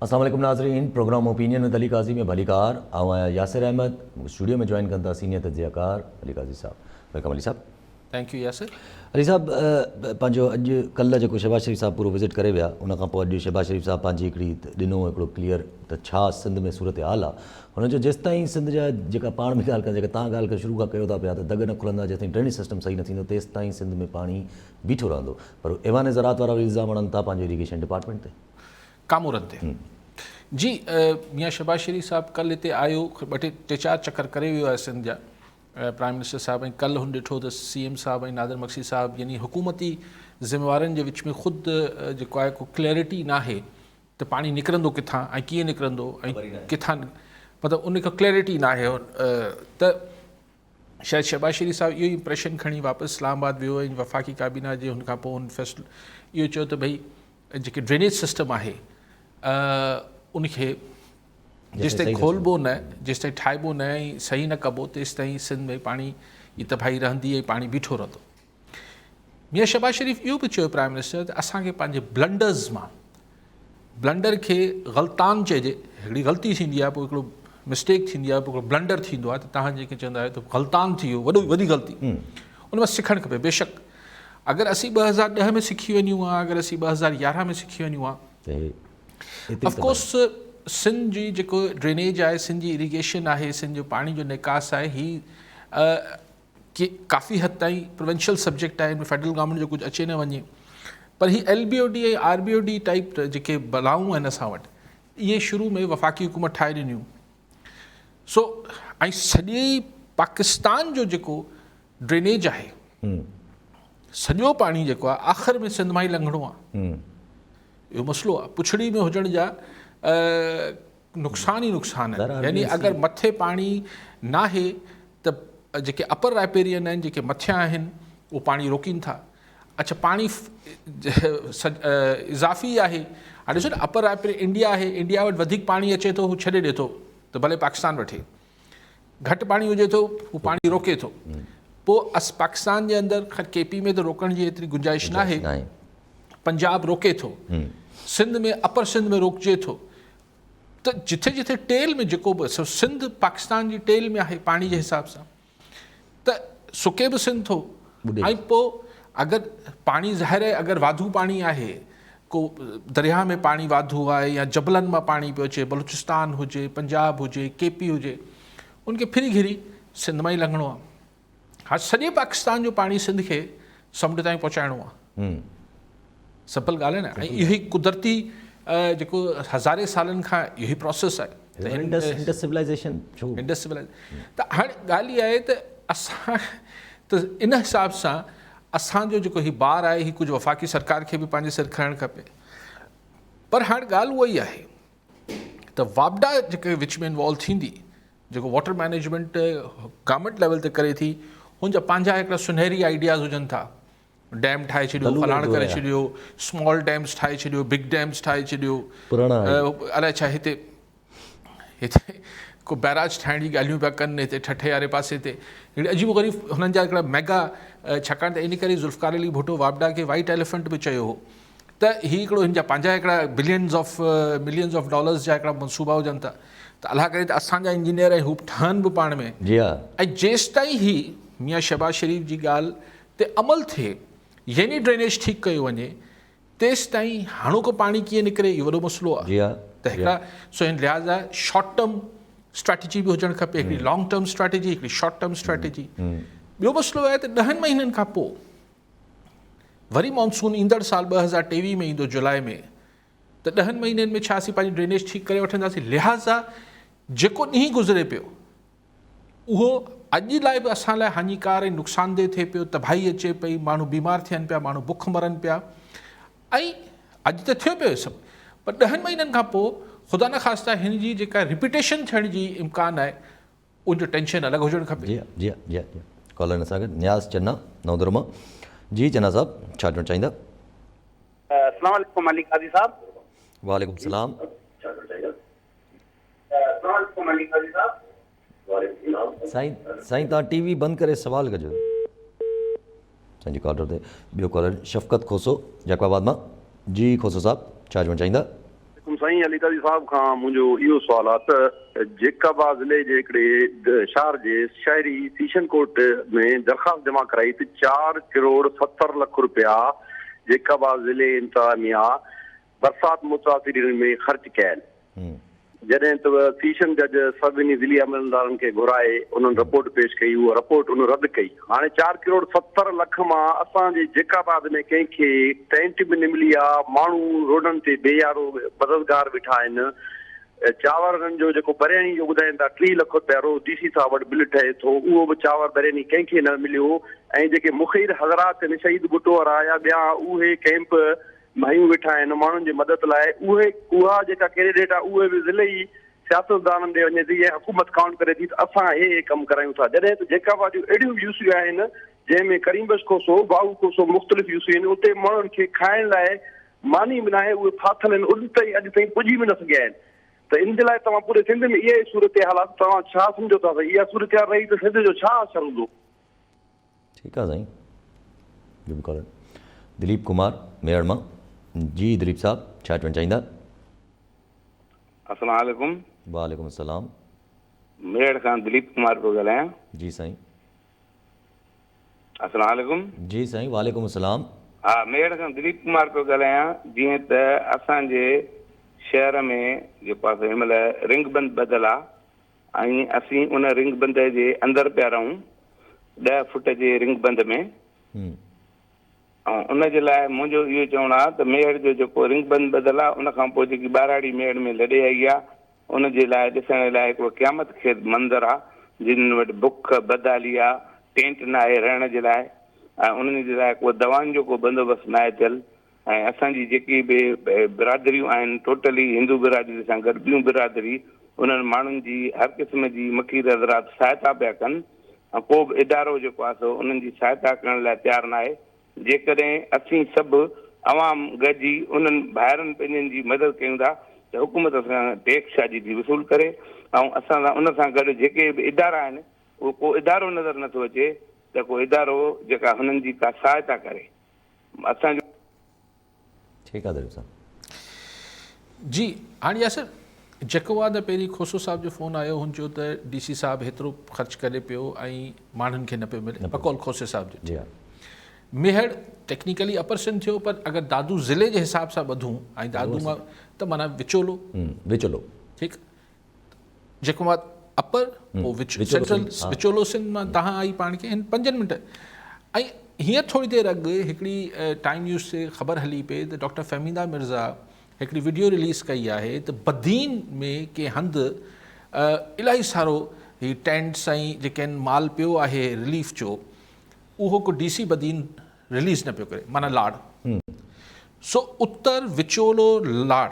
السلام عليڪم ناظرين programme opinion with Ali Qazi ۾ ڀليڪار آئون آهيان ياسر احمد مون کي اسٽوڊيو ۾ جوائن ڪن ٿا سينيئر تجزيه ڪار علي قاضي صاحب welcome Ali صاحب. Thank you Yasir. Ali صاحب پنهنجو اڄ ڪلهه جيڪو شهباز شريف صاحب پورو وزٽ ڪري ويا ان کان پوء اڄ شهباز شريف صاحب پنهنجي هڪڙي ڏنو هڪڙو ڪليئر ته ڇا سنڌ ۾ صورتحال آ هن چيو جيستائين سنڌ جا جيڪا پاڻ به ڳالهه ڪن جيڪا تان ڳالهه شروع کان ڪيو ٿا پيا ته دڳ نه کلندا جيستائين ڊرينيج سسٽم صحيح نه ٿيندو تيستائين سنڌ ۾ پاڻي بيٺو رهندو پر ايوان زراعت وارا به الزام هڻن ٿا پنهنجو اريگيشن ڊپارٽمينٽ تي. ڪامورن تي. جي ميان شهباز شريف صاحب ڪلهه هتي آيو ٻه ٽي ٽي چار چڪر ڪري ويو آهي سنڌ جا پرائم منسٽر صاحب ۽ ڪلهه هن ڏٺو ته سي ايم صاحب ۽ نادر مگسي صاحب يعني حڪومتي ذميوارن جي وچ ۾ خود جيڪو آهي ڪو ڪليرٽي ناهي ته پاڻي نڪرندو ڪٿان ۽ ڪيئن نڪرندو ۽ ڪٿان مطلب ان کي ڪليرٽي ناهي ته شايد شهباز شريف صاحب اهو ئي امپريشن کڻي واپس اسلام آباد ويو ۽ وفاقي ڪابينا جي هن کان پوء هن فيصلو اهو چيو ته ڀئي جيڪي ڊرينيج سسٽم آهي ان کي جيستائين کولبو نه جيستائين ٺاهبو نه ۽ صحيح نه ڪبو تيستائين سنڌ ۾ پاڻي جي تباهي رهندي ۽ پاڻي بيٺو رهندو. ميان شهباز شريف اهو به چيو پرائم منسٽر ته اسان کي پنهنجي بلنڊرز مان بلنڊر کي غلطان چئجي هڪڙي غلطي ٿيندي آهي پوء هڪڙو مسٽيڪ ٿيندي آهي پوء هڪڙو بلنڊر ٿيندو آهي ته تهان جيڪي چوندا آهيو ته غلطان ٿي ويو وڏو وڏي غلطي ان مان سکڻ کپي بيشڪ اگر اسين 2010 ۾ سکي وڃون ها اگر اسين 2011 ۾ سکي وڃون ها آف ڪورس سنڌ جي جيڪو ڊرينيج آهي سنڌ جي اريگيشن آهي سنڌ جو پاڻي جو نڪاس آهي هي ڪي ڪافي حد تائين پروونشل سبجيڪٽ آهي ان ۾ فيڊرل گورنمينٽ جو ڪجهه اچي نه وڃي پر هي L B O D ۽ R B O D type جيڪي بلائون آهن اسان وٽ اهي شروع ۾ وفاقي حڪومت ٺاهي ڏنيون سو ۽ سڄي پاڪستان جو جيڪو ڊرينيج آهي سڄو پاڻي جيڪو آهي آخر ۾ سنڌ مان ئي لنگهڻو آهي اهو مسئلو آهي پڇڙي ۾ هجڻ جا نقصان ئي نقصان آهن يعني اگر مٿي پاڻي ناهي ته جيڪي اپر رائپيرين آهن جيڪي مٿيان آهن اهو پاڻي روڪين ٿا اڇا پاڻي اضافي آهي هاڻي ڏسو نه اپر رائپيرين انڊيا آهي انڊيا وٽ وڌيڪ پاڻي اچي ٿو هو ڇڏي ڏي ٿو ته ڀلي پاڪستان وٺي گهٽ پاڻي هجي ٿو هو پاڻي روڪي ٿو پوء اس پاڪستان جي اندر خير ڪي پي ۾ ته روڪڻ جي ايتري گنجائش ناهي پنجاب روڪي ٿو سنڌ ۾ اپر سنڌ ۾ روڪجي ٿو ته جٿي جٿي ٽيل ۾ جيڪو به سنڌ پاڪستان جي ٽيل ۾ آهي پاڻي جي حساب سان ته سڪي به سنڌ ٿو ۽ پوء اگر پاڻي ظاهر آهي اگر واڌو پاڻي آهي ڪو درياهه ۾ پاڻي واڌو آهي يا جبلن مان پاڻي پيو اچي بلوچستان هجي پنجاب هجي ڪي پي هجي ان کي ڦري گهري سنڌ مان ئي لنگهڻو آهي ها سڄي پاڪستان جو پاڻي سنڌ کي سمنڊ تائين پهچائڻو آهي سمپل ڳالهه آهي نه ۽ اهو ئي قدرتي جيڪو هزارين سالن کان اهو ئي پروسيس آهي انڊس انڊس سولائيزيشن ڇو انڊس سولائيزيشن ته هاڻي ڳالهه اها آهي ته اسان ته ان حساب سان اسان جو جيڪو هي بار آهي هي ڪجهه وفاقي سرڪار کي به پنهنجي سر کڻڻ کپي پر هاڻي ڳالهه اها ئي آهي ته واپڊا جيڪي وچ ۾ انوالو ٿيندي جيڪو واٽر مئنيجمينٽ گورنمينٽ ليول تي ڪري ٿي هن جا پنهنجا هڪڙا سنهري آئيڊياز هجن ٿا ڊيم ٺاهي ڇڏيو فلاڻ ڪري ڇڏيو اسمال ڊيمز ٺاهي ڇڏيو بگ ڊيمز ٺاهي ڇڏيو الائي ڇا هتي هتي ڪو بئراج ٺاهڻ جي ڳالهيون پيا ڪن هتي ٺٽي واري پاسي تي هڪڙي عجيب غريب هنن جا هڪڙا ميگا ڇاڪاڻ ته ان ڪري ذوالفقار علي ڀٽو واپڊا کي وائيٽ ايليفنٽ به چيو هو ته هي هڪڙو هن جا پنهنجا هڪڙا billions of millions of dollars جا هڪڙا منصوبا هجن ٿا ته الله ڪري ته اسان جا انجنيئر ۽ هو ٺهن به پاڻ ۾ جي ها ۽ جيستائين هي ميان شهباز شريف جي ڳالهه تي عمل ٿئي يعني ڊرينيج ٺيڪ ڪيو وڃي تيستائين هاڻوڪو پاڻي ڪيئن نڪري اهو وڏو مسئلو آهي جي ها ته هڪڙا سو هن لحاظ شارٽ ٽرم اسٽريٽجي به هجڻ کپي هڪڙي لانگ ٽرم اسٽريٽجي هڪڙي شارٽ ٽرم اسٽريٽجي ٻيو مسئلو آهي ته ڏهن مهينن کان پوء وري مانسون ايندڙ سال 2023 ۾ ايندو جولاء ۾ ته ڏهن مهينن ۾ ڇا اسين پنهنجي ڊرينيج ٺيڪ ڪري وٺنداسين لهٰذا جيڪو ڏينهن گذري پيو اهو اڄ لاء به اسان لاء هاڃيڪار ۽ نقصاندهه ٿئي پيو تباهي اچي پئي ماڻهو بيمار ٿين پيا ماڻهو بک مرن پيا ۽ اڄ ته ٿيو پيو سڀ پر ڏهن مهينن کان پوء خدا نخواسته هن جي جيڪا رپيٽيشن ٿيڻ جي امڪان آهي ان جو ٽينشن الڳ هجڻ کپي. جي جي جي جي ڪالر اسان گڏ نياز چنا نئون درو مان جي چنا صاحب ڇا چوڻ چاهيندا. السلام عليڪم علي قاضي صاحب. وعليڪم السلام. السلام عليڪم علي قاضي صاحب. سائين سائين تان ٽي وي بند ڪري سوال ڪجو. سائين جي ڪالر تي ٻيو ڪالر شفقت کوسو جيڪب آباد مان جي کوسو صاحب ڇا چوڻ چاهيندا. عليڪم سائين علي قاضي صاحب کان منهنجو اهو سوال آ ته جيڪب آباد ضلعي جي هڪڙي شهر جي شهري سيشن ڪورٽ ۾ درخواست جمع ڪرائي ته چار ڪروڙ 70 لک روپيا جيڪب آباد ضلعي انتظاميا برسات متاثرين ۾ خرچ ڪيا آهن جڏهن ته سيشن جج سڀني ضلعي عملدارن کي گهرائي انهن رپورٽ پيش ڪئي اها رپورٽ ان رد ڪئي هاڻي چار ڪروڙ 70 لک مان اسان جي جيڪب آباد ۾ ڪنهن کي ٽينٽ به نه ملي آ ماڻهو روڊن تي بي يارو مددگار ويٺا آهن چانور هنن جو جيڪو برياني جو ٻڌائين ٿا 30 لک روپيا روز ڊي سي صاحب وٽ بل ٺهي ٿو اهو به چانور برياني ڪنهن کي نه مليو ۽ جيڪي مخير حضرات آهن شهيد ڀٽو وارا يا ٻيا اهي ڪئمپ مهيون ويٺا آهن ماڻهن جي مدد لاء اهي اها جيڪا ڪريڊٽ آهي اهي به ضلعي سياستدانن ڏي وڃي ٿي ۽ حڪومت ڪائونٽ ڪري ٿي ته اسان هي هي ڪم ڪرايون ٿا جڏهن ته جيڪب آباد جون اهڙيون به يوسيون آهن جنهن ۾ ڪريم بخش کوسو، باهو کوسو مختلف يوسيون آهن اتي ماڻهن کي کائڻ لاء ماني به ناهي اهي ڦاٿل آهن ان تائين اڄ تائين پڄي به نه سگهيا آهن ته ان جي لاء توهان پوري سنڌ ۾ اها ئي صورتحال آهي ته توهان ڇا سمجهو ٿا ته اها صورتحال رهي ته سنڌ جو ڇا اثر هوندو؟ ٺيڪ آ سائين جو به ڪالر دليپ ڪمار ميهڙ مان جي دليپ صاحب ڇا چوڻ چاهيندا. السلام عليڪم. وعليڪم السلام. ميهڙ کان دليپ ڪمار پيو ڳالهايان. جي سائين. السلام عليڪم. جي سائين وعليڪم السلام. ها ميهڙ کان دليپ ڪمار پيو ڳالهايان جيئن ته اسان جي شهر ۾ جيڪو آ سو هن مهل رنگ بند ٻڌل آ ۽ اسين ان رنگ بند جي اندر پيا رهون ڏهه فوٽ جي رنگ بند ۾. ۽ ان جي لاء منهنجو اهو چوڻ آهي ته ميهڙ جو جيڪو رنگ بند ٻڌل آهي ان کان پوء جيڪي ٻهراڙي ميهڙ ۾ لڏي آئي آهي ان جي لاء ڏسڻ لاء هڪڙو قيامت خيز منظر آهي جن وٽ بک بدحالي آهي ٽينٽ ناهي رهڻ جي لاء ۽ انهن جي لاء ڪو دوائن جو ڪو بندوبست ناهي ٿيل ۽ اسان جي جيڪي به برادريون آهن ٽوٽلي هندو برادري سان گڏ ٻيون برادري انهن ماڻهن جي هر قسم جي مکير حضرات سهائتا پيا ڪن ۽ ڪو به ادارو جيڪو آهي سو انهن جي سهائتا ڪرڻ لاء تيار ناهي جيڪڏهن اسين سڀ عوام گڏجي انهن ڀائرن پنهنجن جي مدد ڪيون ٿا ته حڪومت اسان کان ٽيڪس ڇا جي ٿي وصول ڪري ۽ اسان سان ان سان گڏ جيڪي به ادارا آهن اهو ڪو ادارو نظر نٿو اچي ته ڪو ادارو جيڪا هنن جي ڪا سهائتا ڪري اسان جو ٺيڪ آ دريب صاحب. جي هاڻي ياسر جيڪو آ ته پهرين کوسو صاحب جو فون آيو هن چيو ته ڊي سي صاحب هيترو خرچ ڪري پيو ۽ ماڻهن کي نه پيو ملي بقول کوسي صاحب جي جي ها ميهڙ ٽيڪنيڪلي اپر سنڌ ٿيو پر اگر دادو ضلعي جي حساب سان ٻڌون ۽ دادو مان ته معنيٰ وچولو وچولو ٺيڪ جيڪو مان اپر پوء وچ سينٽرل وچولو سنڌ مان تهان آئي پاڻ کي هن پنجن منٽ ۽ هينئر ٿوري دير اڳ هڪڙي ٽائيم نيوز تي خبر هلي پئي ته ڊاڪٽر فهميده مرزا هڪڙي وڊيو رليز ڪئي آهي ته بدين ۾ ڪنهن هنڌ الاهي سارو هي ٽينٽس ۽ جيڪي آهن مال پيو آهي رليف جو اهو ڪو ڊي سي بدين رليز نه پيو ڪري معنيٰ لاڙ سو اتر وچولو لاڙ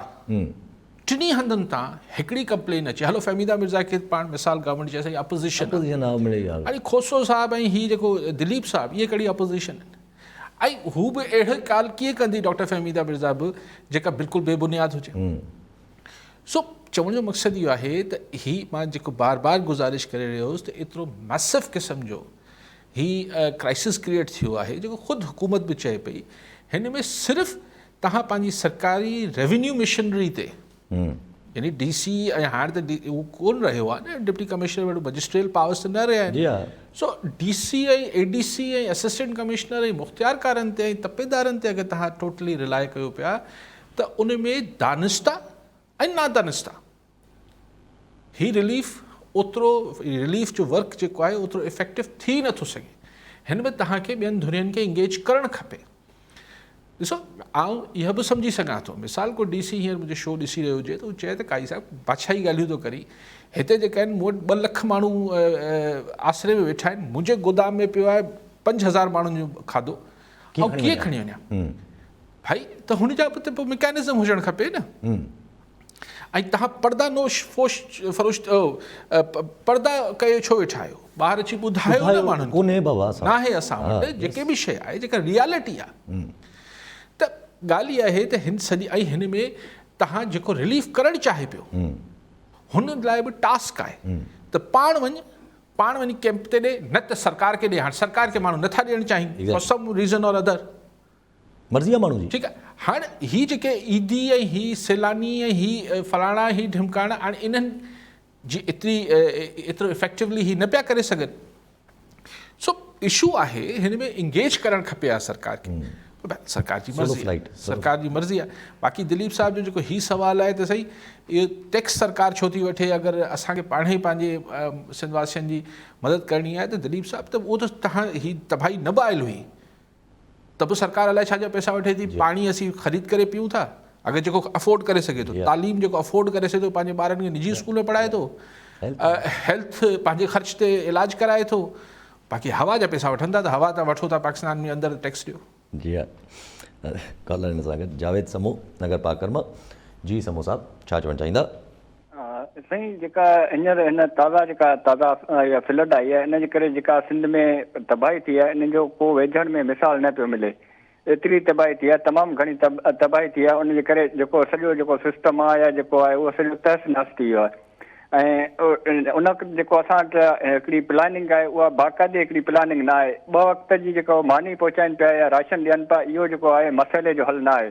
ٽنهي هنڌن تان هڪڙي ڪمپلين اچي هلو فهميده مرزا کي پاڻ مثال گورنمينٽ چئي سگهي اپوزيشن اپوزيشن آ مڙئي ڳالهه اڙي کوسو صاحب ۽ هي جيڪو دليپ صاحب اهي ڪهڙي اپوزيشن آهن ۽ هو به اهڙي ڳالهه ڪيئن ڪندي ڊاڪٽر فهميده مرزا به جيڪا بلڪل بي بنياد هجي سو چوڻ جو مقصد اهو آهي ته هي مان جيڪو بار بار گذارش ڪري رهيو هوس ته ايترو ميسو قسم جو هي ڪرائسس ڪريئيٽ ٿيو آهي جيڪو خود حڪومت به چئي پئي هن ۾ صرف توهان پنهنجي سرڪاري ريونيو مشنري تي يعني ڊي سي ۽ هاڻ ته اهو ڪون رهيو آهي نه ڊپٽي ڪمشنر وٽ مئجسٽريل پاورس ته نه رهيا آهن سو D C ۽ A D C ۽ assistant commissioner ۽ مختيارڪارن تي ۽ تپيدارن تي اگر توهان ٽوٽلي رلائي ڪيو پيا ته ان ۾ دانسته ۽ نادانسته هي رليف اوترو رليف جو ورڪ جيڪو آهي اوترو افيڪٽو ٿي نٿو سگهي. هن ۾ توهان کي ٻين ڌرين کي انگيج ڪرڻ کپي. ڏسو آئون اها به سمجهي سگهان ٿو مثال ڪو ڊي سي هينئر منهنجو شو ڏسي رهيو هجي ته هو چئي ته قاضي صاحب بادشاهي ڳالهيون ٿو ڪرين هتي جيڪا آهن مون وٽ 2 لک ماڻهو آسري ۾ ويٺا آهن منهنجي گودام ۾ پيو آهي 5000 ماڻهن جو کاڌو آئون ڪيئن کڻي وڃان ڀائي ته هن جا به ته پوء ميڪانزم هجڻ کپي نه. ۽ توهان پردا نوش فوش فروش پردا ڪيو ڇو ويٺا آهيو ٻاهر اچي ٻڌايو نه ماڻهن کي بابا اسان ناهي اسان وٽ جيڪي به شيء آهي جيڪا ريالٽي آهي ته ڳالهه اها آهي ته هن سڄي ۽ هن ۾ توهان جيڪو رليف ڪرڻ چاهي پيو هن لاء به ٽاسڪ آهي ته پاڻ وڃ پاڻ وڃي ڪيمپ تي ڏي نه ته سرڪار کي ڏي هاڻ سرڪار کي ماڻهو نٿا ڏيڻ چاهين for some reason or other مرضي آ ماڻهو جي. ٺيڪ آ. هاڻ هي جيڪي عيدي ۽ هي سيلاني ۽ هي فلاڻا هي ڍمڪاڻا هاڻ انهن جي ايتري ايترو افيڪٽولي هي نه پيا ڪري سگهن. سو اشو آهي هن ۾ انگيج ڪرڻ کپي ها سرڪار کي. سرڪار جي مرضي آهي سرڪار جي مرضي آهي. باقي دليپ صاحب جو جيڪو هي سوال آهي ته سائين اهو ٽيڪس سرڪار ڇو ٿي وٺي اگر اسان کي پاڻ ئي پنهنجي سنڌ واسين جي مدد ڪرڻي آهي ته دليپ صاحب ته اهو ته تهان هي تباهي نه به آيل هئي ته به سرڪار الائي ڇا جا پئسا وٺي ٿي پاڻي اسين خريد ڪري پيون ٿا اگر جيڪو افورڊ ڪري سگهي ٿو تعليم جيڪو افورڊ ڪري سگهي ٿو پنهنجي ٻارن کي نجي اسڪول ۾ پڙهائي ٿو هيلٿ پنهنجي خرچ تي علاج ڪرائي ٿو باقي هوا جا پئسا وٺن ٿا ته هوا تان وٺو ٿا پاڪستان ۾ اندر ٽيڪس ڏيو. جي ها ڪالر هن سان گڏ جاويد سمو نگر پارڪر مان جي سمو صاحب ڇا چوڻ چاهيندا. سائين جيڪا هينئر هن تازا جيڪا تازا اها فلڊ آئي آهي ان جي ڪري جيڪا سنڌ ۾ تباهي ٿي آهي ان جو ڪو ويجهڙ ۾ مثال نه پيو ملي ايتري تباهي ٿي آهي تمام گهڻي تباهي ٿي آهي ان جي ڪري جيڪو سڄو جيڪو سسٽم آهي يا جيڪو آهي اهو سڄو تهس نهس ٿي ويو آهي ۽ ان وقت جيڪو اسان وٽ هڪڙي پلاننگ آهي اها باقاعدي هڪڙي پلاننگ نه آهي ٻه وقت جي جيڪو ماني پهچائين پيا يا راشن ڏين پيا اهو جيڪو آهي مسئلي جو حل نه آهي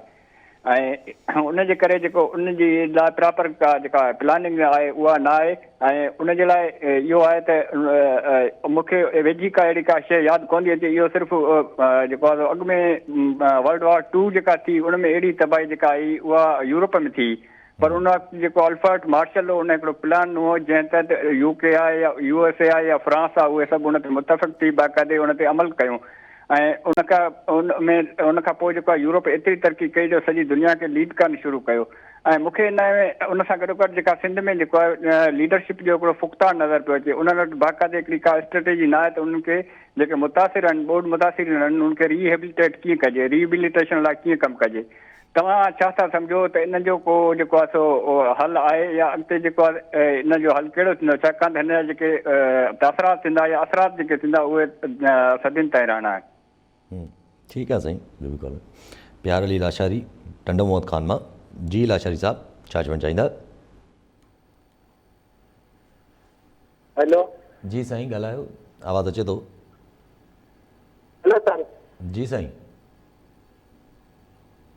۽ ان جي ڪري جيڪو ان جي لاء پراپر ڪا جيڪا پلاننگ آهي اها نه آهي ۽ ان جي لاء اهو آهي ته مون کي ويجهي ڪا اهڙي ڪا شيء ياد ڪونه ٿي اچي اهو صرف جيڪو آهي اڳ ۾ ورلڊ وار ٽو جيڪا ٿي ان ۾ اهڙي تباهي جيڪا آئي اها يورپ ۾ ٿي پر ان وقت جيڪو الفرٽ مارشل هو ان هڪڙو پلان ڏنو هو جنهن تحت يو ڪي آهي يا يو ايس اي آهي يا فرانس آهي اهي سڀ ان تي متفق ٿي باقاعدي ان تي عمل ڪيون ۽ ان کان ان ۾ ان کان پوء جيڪو آهي يورپ ايتري ترقي ڪئي جو سڄي دنيا کي ليڊ ڪرڻ شروع ڪيو ۽ مون کي ان ۾ ان سان گڏوگڏ جيڪا سنڌ ۾ جيڪو آهي ليڊرشپ جو هڪڙو فقدان نظر پيو اچي انهن وٽ باقاعدي هڪڙي ڪا اسٽريٽجي نه آهي ته انهن کي جيڪي متاثر آهن ٻوڏ متاثرين آهن انهن کري ريهيبليٽيٽ ڪيئن ڪجي ريهيبليٽيشن لاء ڪيئن ڪم ڪجي توهان ڇا ٿا سمجهو ته ان جو ڪو جيڪو آهي سو حل آهي يا اڳتي جيڪو آهي ان جو حل ڪهڙو ٿيندو ڇاڪاڻ ته هن جا جيڪي تاثرات ٿيندا يا اثرات جيڪي ٿيندا اهي صدين تائين رهڻا آهن. ٺيڪ آهي سائين ٻيو به ڪالر پيار علي لاشاري ٽنڊو محمد خان مان جي لاشاري صاحب ڇا چوڻ چاهيندا. هيلو. جي سائين ڳالهايو آواز اچي ٿو. Hello sir. جي سائين.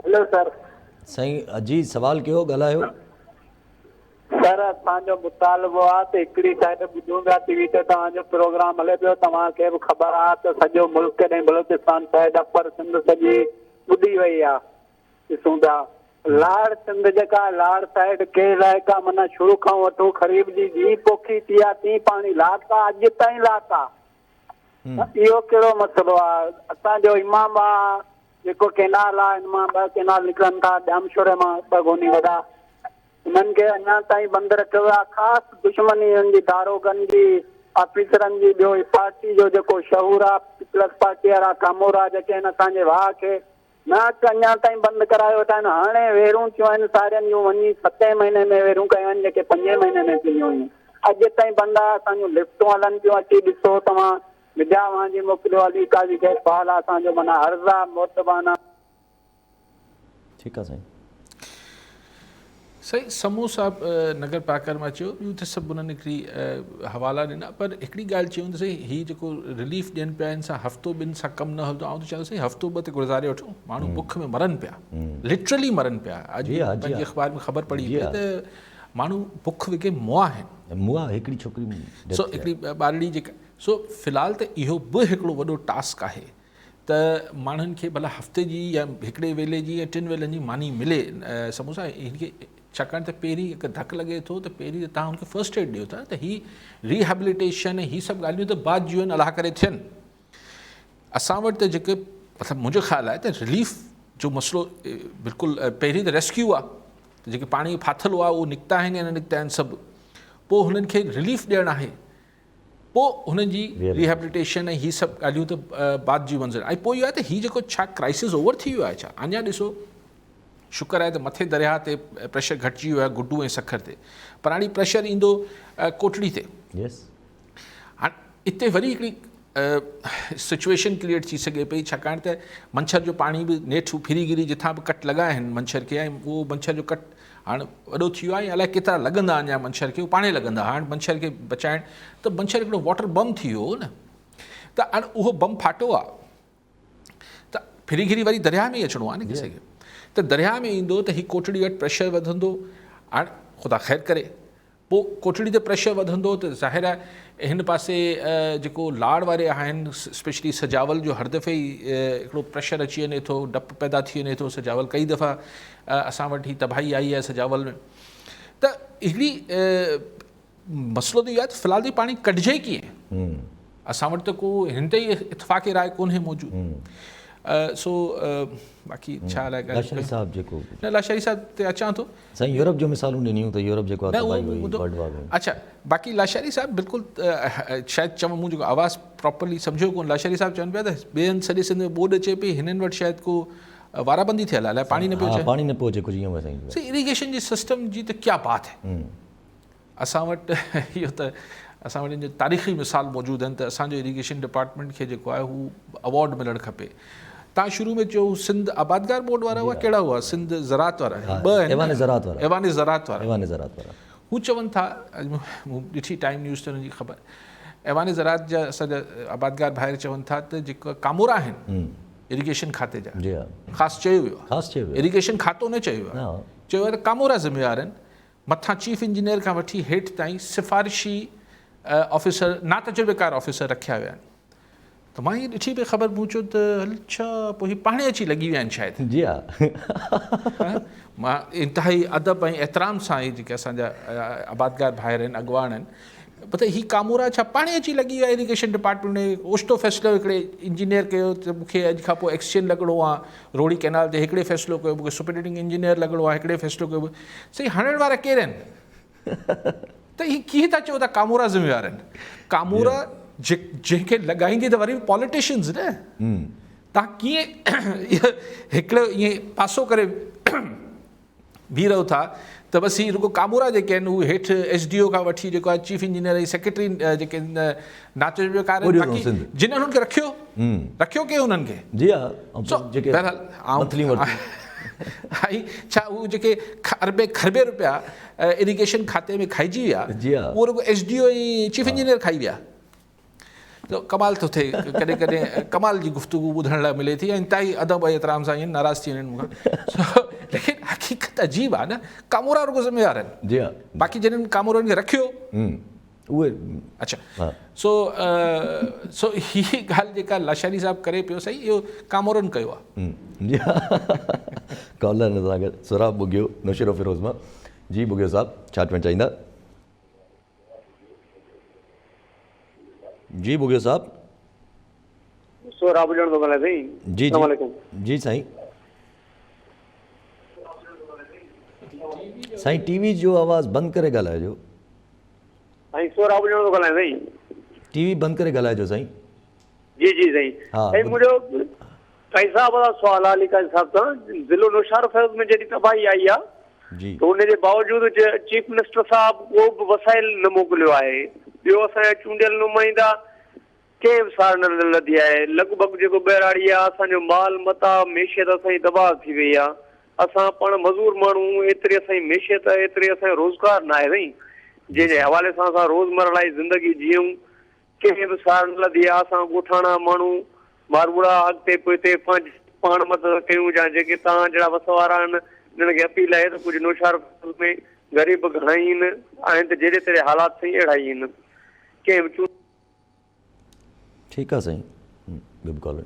Hello sir. سائين جي سوال ڪيو ڳالهايو. سر اسان جو مطالبو آ ته هڪڙي سائيڊ ٻڌون پيا ٽي وي تي توهان جو پروگرام هلي پيو توهان کي به خبر آ ته سڄو ملڪ ۽ بلوچستان سائيڊ اپر سنڌ سڄي ٻڏي وئي آ ڏسون پيا لاڙ سنڌ جيڪا لاڙ سائيڊ ڪي علائقا معنيٰ شروع کان وٺو خريف جي جيئن پوکي ٿي آ تيئن پاڻي لاتا اڄ تائين لاتا اهو ڪهڙو مسئلو آ اسان جو امام باغ جيڪو ڪينال آ ان مان ٻه ڪينال نڪرن ٿا ڄامشوري مان ٻه گوني وڏا انهن کي اڃا تائين بند رکيو ويو آ خاص دشمني انهن جي داروغن جي آفيسرن جي ٻيو هي پارٽي جو جيڪو شعور آ پيپلز پارٽي وارا ڪامورا جيڪي آهن اسان جي واهه کي نه اچ اڃا تائين بند ڪرايو ويٺا آهن هاڻي ويرون ٿيون آهن سارين جون وڃي ستين مهيني ۾ ويرون ڪيون آهن جيڪي پنجين مهيني ۾ ٿينديون هيون اڄ تائين بند آهي اسان جون لفٽون هلن پيون اچي ڏسو توهان وڊيا اوهان جي موڪليو علي قاضي کي سوال آهي اسان جو معنيٰ عرض آهي مؤدبانه. ٺيڪ آ سائين. سائين سمون صاحب نگر پاڪر مان چيو ٻيون ته سڀ انهن هڪڙي حوالا ڏنا پر هڪڙي ڳالهه چيون ته سائين هي جيڪو رليف ڏين پيا ان سان هفتو ٻن سان ڪم نه هلندو آئون ته چوان سائين هفتو ٻه ته گذاري وٺو ماڻهو بک ۾ مرن پيا لٽرلي مرن پيا اڄ پنهنجي اخبار ۾ خبر پڙي پئي ته ماڻهو بک وگهي مئا آهن مئا هڪڙي ڇوڪري سو هڪڙي ٻارڙي جيڪا سو في الحال ته اهو به هڪڙو وڏو ٽاسڪ آهي ته ماڻهن کي ڀلا هفتي جي يا هڪڙي ويلي جي يا ٽن ويلن جي ماني ملي سموسا هن کي ڇاڪاڻ ته پهرين هڪ ڌڪ لڳي ٿو ته پهرين ته تهان هن کي فرسٽ ايڊ ڏيو ٿا ته هي ريهيبليٽيشن هي سڀ ڳالهيون ته بعد جون آهن الله ڪري ٿين اسان وٽ ته جيڪي مطلب منهنجو خيال آهي ته رليف جو مسئلو بلڪل پهرين ته ريسڪيو آهي ته جيڪي پاڻي ڦاٿل هئا اهو نڪتا آهن يا نه نڪتا آهن سڀ پوء هنن کي رليف ڏيڻ آهي پوء هنن جي ريهيبليٽيشن ۽ هي سڀ ڳالهيون ته بعد جي منزل ۽ پوء اهو آهي ته هي جيڪو ڇا ڪرائسس اوور ٿي ويو آهي ڇا اڃا ڏسو شڪر آهي ته مٿي درياهه تي پريشر گهٽجي ويو آهي گڊو ۽ سکر تي پر هاڻي پريشر ايندو ڪوٽڙي تي هاڻي اتي وري هڪڙي سچويشن ڪريئيٽ ٿي سگهي پئي ڇاڪاڻ ته منڇر جو پاڻي به نيٺ ڦري گهري جتان به ڪٽ لڳا آهن منڇر کي ۽ اهو منڇر جو ڪٽ هاڻ وڏو ٿي ويو آهي ۽ الائي ڪيترا لڳندا اڃا منڇر کي اهو پاڻهي لڳندا هاڻ منڇر کي بچائڻ ته منڇر هڪڙو واٽر بم ٿي ويو هو نه ته هاڻ اهو بم ڦاٽو آهي ته ڦري گهري وري درياهه ۾ ئي اچڻو آهي نه ڪسي کي. ته درياهه ۾ ايندو ته هي ڪوٽڙي وٽ پريشر وڌندو هاڻ خدا خير ڪري پوء ڪوٽڙي تي پريشر وڌندو ته ظاهر آهي هن پاسي جيڪو لاڙ واري آهن اسپيشلي سجاول جو هر دفعي ئي هڪڙو پريشر اچي وڃي ٿو ڊپ پيدا ٿي وڃي ٿو سجاول ڪئي دفعا اسان وٽ هي تباهي آئي آهي سجاول ۾ ته هڪڙي مسئلو ته اهو آهي ته في الحال ته پاڻي ڪڍجي ڪيئن اسان وٽ ته ڪو هن تي ئي اتفاق راء ڪونهي موجود سو باقي ڇا الائي لاشاري صاحب جيڪو نه لاشاري صاحب تي اچان ٿو سائين يورپ جو مثالون ڏنيون ته يورپ جيڪو آهي تباهي هئي ورلڊ وار ۾. اڇا باقي لاشاري صاحب بلڪل شايد چون مون جيڪو آواز پراپرلي سمجهيو ڪون لاشاري صاحب چون پيا ته ٻئي هنڌ سڄي سنڌ ۾ ٻوڏ اچي پئي هنن وٽ شايد ڪو وارابندي ٿيل آهي الائي پاڻي نه پيو اچي. ها پاڻي نه پيو اچي ڪجهه ائين هو سائين. سائين اريگيشن جي سسٽم جي ته ڪيا بات هي. اسان وٽ اهو ته اسان وٽ ان جو تاريخي مثال موجود آهن ته اسان جو اريگيشن ڊپارٽمينٽ کي جيڪو آهي هو اوارڊ ملڻ کپي. تان شروع ۾ چيو سنڌ آبادگار بورڊ وارا هئا ڪهڙا هئا سنڌ زراعت وارا هي ٻه آهن ايوان زراعت وارا ايوان زراعت وارا ايوان زراعت وارا هو چون ٿا مون ڏٺي ٽائيم نيوز تي انهن جي خبر ايوان زراعت جا اسان جا آبادگار ڀائر چون ٿا ته جيڪا ڪامورا آهن اريگيشن کاتي جا جي ها خاص چيو ويو خاص چيو ويو اريگيشن کاتو نه چيو ويو چيو ويو ته ڪامورا ذميوار آهن مٿان چيف انجنيئر کان وٺي هيٺ تائين سفارشي آفيسر ناتجربيڪار آفيسر رکيا ويا آهن ته مان هي ڏٺي پئي خبر مون چيو ته هل ڇا پوء هي پاڻهي اچي لڳي ويا آهن شايد. جي ها. مان انتهائي ادب ۽ احترام سان هي جيڪي اسان جا آبادگار ڀائر آهن اڳواڻ آهن مطلب هي ڪامورا ڇا پاڻهي اچي لڳي ويا اريگيشن ڊپارٽمينٽ ۾ اوچتو فيصلو هڪڙي انجنيئر ڪيو ته مون کي اڄ کان پوء ايڪسچينج لڳڻو آهي روهڙي ڪئنال تي هڪڙي فيصلو ڪيو مون کي سپرنٽينڊنگ انجنيئر لڳڻو آهي هڪڙي فيصلو ڪيو سائين هڻڻ وارا ڪير آهن ته هي ڪيئن ٿا چئو ته ڪامورا ذميوار آهن ڪامورا جنهن کي لڳائيندي ته وري به پاليٽيشنز نه تان ڪيئن هڪڙو ائين پاسو ڪري بيهي رهو ٿا ته بس هي رڳو ڪامورا جيڪي آهن اهي هيٺ ايس ڊي او کان وٺي جيڪو آهي چيف انجنيئر ۽ سيڪريٽري جيڪي ناتجربيڪار آهن باقي جن انهن کي رکيو رکيو ڪير انهن کي جي ها جيڪي بهرحال منٿلي ورتيون ۽ ڇا هو جيڪي اربين کربين روپيا اريگيشن کاتي ۾ کائجي ويا اهو رڳو S D O ۽ chief engineer کائي ويا ته ڪمال ٿو ٿئي ڪڏهن ڪڏهن ڪمال جي گفتگو ٻڌڻ لاء ملي ٿي ۽ انتهائي ادب ۽ احترام سان ائين ناراض ٿي وڃن مون کان ليڪن حقيقت عجيب آهي نه ڪامورا رڳو ذميوار آهن جي ها باقي جنھن ڪامورن کي رکيو اهي اچھا سو سو هي ڳالهه جيڪا لاشاري صاحب ڪري پيو سائين اهو ڪامورن ڪيو آهي جي ها ڪالر سان گڏ سهراب ٻگهيو نوشهرو فيروز مان جي ٻگهيو صاحب ڇا چوڻ چاهيندا جي ٻگهيو صاحب. سهراب ٻجهڻ ٿو ڳالهايان سائين. جي جي جي سائين. سائين ٽي وي جو آواز بند ڪري ڳالهائجو. سائين سهراب ٻجهڻ ٿو ڳالهايان سائين. ٽي وي بند ڪري ڳالهائجو سائين. جي جي سائين. سائين منهنجو قاضي صاحب سان سوال آ علي قاضي صاحب سان ضلعو نوشهروفيروز ۾ جيڏي تباهي آئي آ ته ان جي باوجود چيف منسٽر صاحب ڪو به وسائل نه موڪليو آهي ٻيو اسان جا چونڊيل نمائندا ڪنهن به سار نه لڌي آهي لڳ ڀڳ جيڪو ٻهراڙي آ اسان جو مال متاع معيشت اسان جي تباهه ٿي وئي آ اسان پاڻ مزور ماڻهو ايتري اسان جي معيشت ايتري اسان جو روزگار نه آهي سائين جنهن جي حوالي سان اسان روزمره جي زندگي جيئون ڪنهن به سار نه لڌي آ، اسان ڳوٺاڻا ماڻهو ماروئڙا اڳتي پوئتي پنهنجي پاڻ مدد ڪيون جا جيڪي توهان جهڙا وس وارا آهن انهن کي اپيل آهي ته ڪجهه نوشهروفيروز ۾ غريب گهڻا ئي آهن آهن ته جهڙي تهڙي حالات سائين اهڙا ئي آهن ڪنهن به چونڊ ٺيڪ آ سائين ٻيو به ڪالر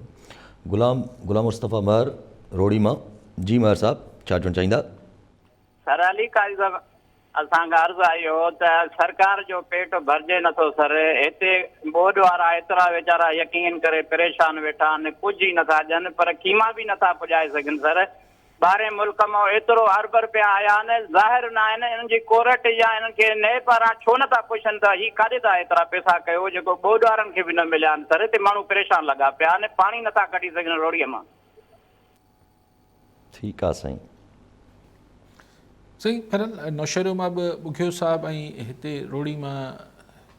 غلام غلام مصطفيٰ مهر روهڙي مان جي مهر صاحب ڇا چوڻ چاهيندا. سر علي قاضي صاحب اسان کان عرض آئي هو ته سرڪار جو پيٽ ڀرجي نٿو سر هتي ٻوڏ وارا ايترا ويچارا يقين ڪري پريشان ويٺا آهن ڪجهه ئي نٿا ڏين پر خيما به نٿا پڄائي سگهن سر ٻاهرين ملڪ مان ايترو ارب رپيا آيا آهن ظاهر نه آهن انهن جي ڪورٽ يا انهن کي نيب پاران ڇو نٿا پڇن ته هي ڪاڏي ٿا ايترا پيسا ڪيو جيڪو ٻوڏ وارن کي به نه مليا آهن سر هتي ماڻهو پريشان لڳا پيا آهن پاڻي نٿا ڪڍي سگهن روڙيء مان. ٺيڪ آ سائين. سائين بھرحال نوشهرو مان به ٻگهيو صاحب ۽ هتي روهڙي مان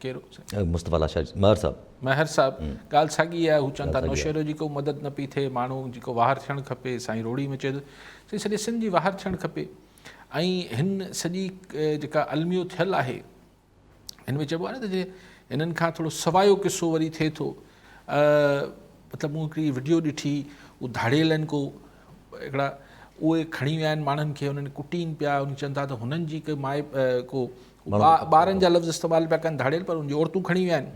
ڪير هو سائين؟ مصطفيٰ لاشاري مهر صاحب. مهر صاحب ڳالهه ساڳي آهي هو چون ٿا نوشهرو جي ڪو مدد نه پئي ٿئي ماڻهو جي ڪو واهر ٿيڻ کپي سائين روهڙي ۾ چئي ٿو سائين سڄي سنڌ جي واهر ٿيڻ کپي ۽ هن سڄي جيڪا الميو ٿيل آهي هن ۾ چئبو آهي نه ته جي هنن کان ٿورو سوايو قصو وري ٿئي ٿو مطلب مون هڪڙي وڊيو ڏٺي هو ڌاڙيل آهن ڪو هڪڙا اهي کڻي ويا آهن ماڻهن کي انهن ڪٽين پيا ان چون ٿا ته هنن جي ڪي مائي ڪو ٻارن جا لفظ استعمال پيا ڪن ڌاڙيل پر ان جون عورتون کڻي ويا آهن.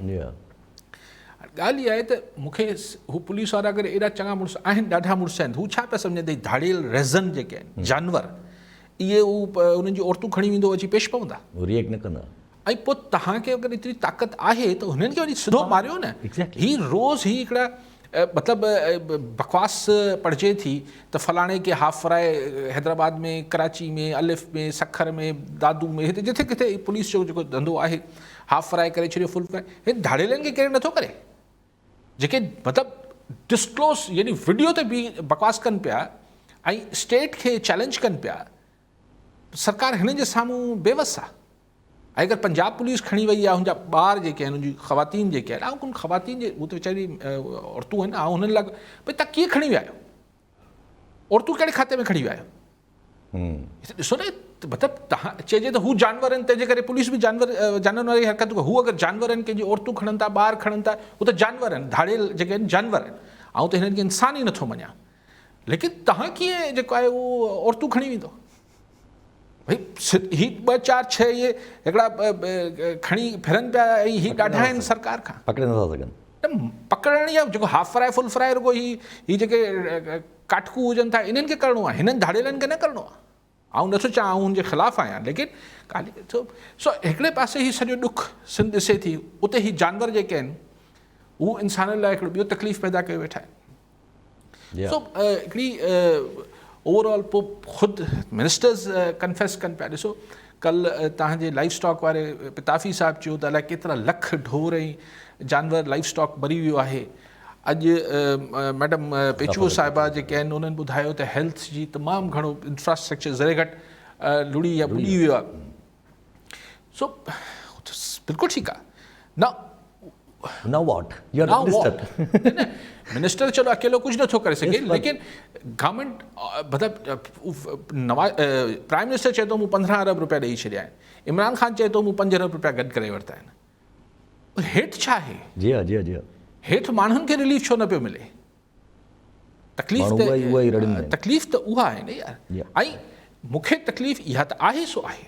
ڳالهه اها آهي ته مون کي هو پوليس وارا اگر ايڏا چڱا مڙس آهن ڏاڍا مڙس آهن هو ڇا پيا سمجهن ته ڌاڙيل ريزن جيڪي آهن جانور اهي هو انهن جون عورتون کڻي ويندو اچي پيش پوندا. هو ريئيڪٽ نه ڪندا. ۽ پوء توهان کي اگر ايتري طاقت آهي ته هنن کي وڃي سڌو ماريو نه. هي روز هي هڪڙا مطلب بڪواس پڙهجي ٿي ته فلاڻي کي هاف فرائي حيدرآباد ۾ ڪراچي ۾ الف ۾ سکر ۾ دادو ۾ هتي جٿي ڪٿي پوليس جو جيڪو ڌنڌو آهي هاف فرائي ڪري ڇڏيو فل فرائي هن ڌاڙيلن کي ڪير نٿو ڪري جيڪي مطلب ڊسڪلوز يعني وڊيو تي به بڪواس ڪن پيا ۽ اسٽيٽ کي چئلينج ڪن پيا سرڪار هنن جي سامهون بيوس آ ۽ اگر پنجاب پوليس کڻي وئي آ هن جا ٻار جيڪي آهن هن جي خواتين جيڪي آهن آئون خواتين جي هو ته ويچاري عورتون آهن آئون هنن لاء ڀئي تان ڪيئن کڻي ويا آهيو عورتون ڪهڙي کاتي ۾ کڻي ويا آهيو ڏسو نه مطلب تهان چئجي ته هو جانور آهن تنهن جي ڪري پوليس به جانور جانورن واري حرڪت هو اگر جانور آهن ڪنهن جي عورتون کڻن ٿا ٻار کڻن ٿا هو ته جانور آهن ڌاڙيل جيڪي آهن جانور آهن آئون ته هنن کي انسان ئي نٿو مڃان ليڪن تهان ڪيئن جيڪو آهي اهو عورتون کڻي ويندو ڀئي هي 2 4 6 اهي هڪڙا کڻي ڦرن پيا ۽ هي ڏاڍا آهن سرڪار کان پڪڙي نٿا سگهن پڪڙڻ يا جيڪو هاف فرائي فل فرائي رڳو هي هي جيڪي ڪاٽڪو هجن ٿا انهن کي ڪرڻو آهي هنن ڌاڙيلن کي نه ڪرڻو آهي آئون نٿو چاهان آئون هن جي خلاف آهيان ليڪن ڳالهه سو هڪڙي پاسي هي سڄو ڏک سنڌ ڏسي ٿي اتي هي جانور جيڪي آهن هو انسانن لاء هڪڙو ٻيو تڪليف پيدا ڪيو ويٺا آهن سو هڪڙي اوور آل پوء خود منسٽرز ڪنفيس ڪن پيا ڏسو ڪل تهان جي لائف اسٽاڪ واري پتافي صاحب چيو ته الائي ڪيترا لک ڍور ۽ جانور لائف اسٽاڪ مري ويو آهي اڄ ميڊم پيچوهو صاحبه جيڪي آهن انهن ٻڌايو ته هيلٿ جي تمام گهڻو انفراسٽرڪچر ذري گهٽ لڙي يا ٻڏي ويو آهي سو بلڪل ٺيڪ آ نه Now what? You are the minister. Minister چلو اڪيلو ڪجهه نٿو ڪري سگهي ليڪن گورنمينٽ مطلب نواز پرائم منسٽر چئي ٿو مون 15 ارب روپيا ڏئي ڇڏيا آهن عمران خان چئي ٿو مون 5 ارب روپيا گڏ ڪري ورتا آهن هيٺ ڇا آهي جي ها جي ها جي ها هيٺ ماڻهن کي رليف ڇو نه پيو ملي تڪليف ته تڪليف ته اها آهي نه يار ۽ مون کي تڪليف اها ته آهي سو آهي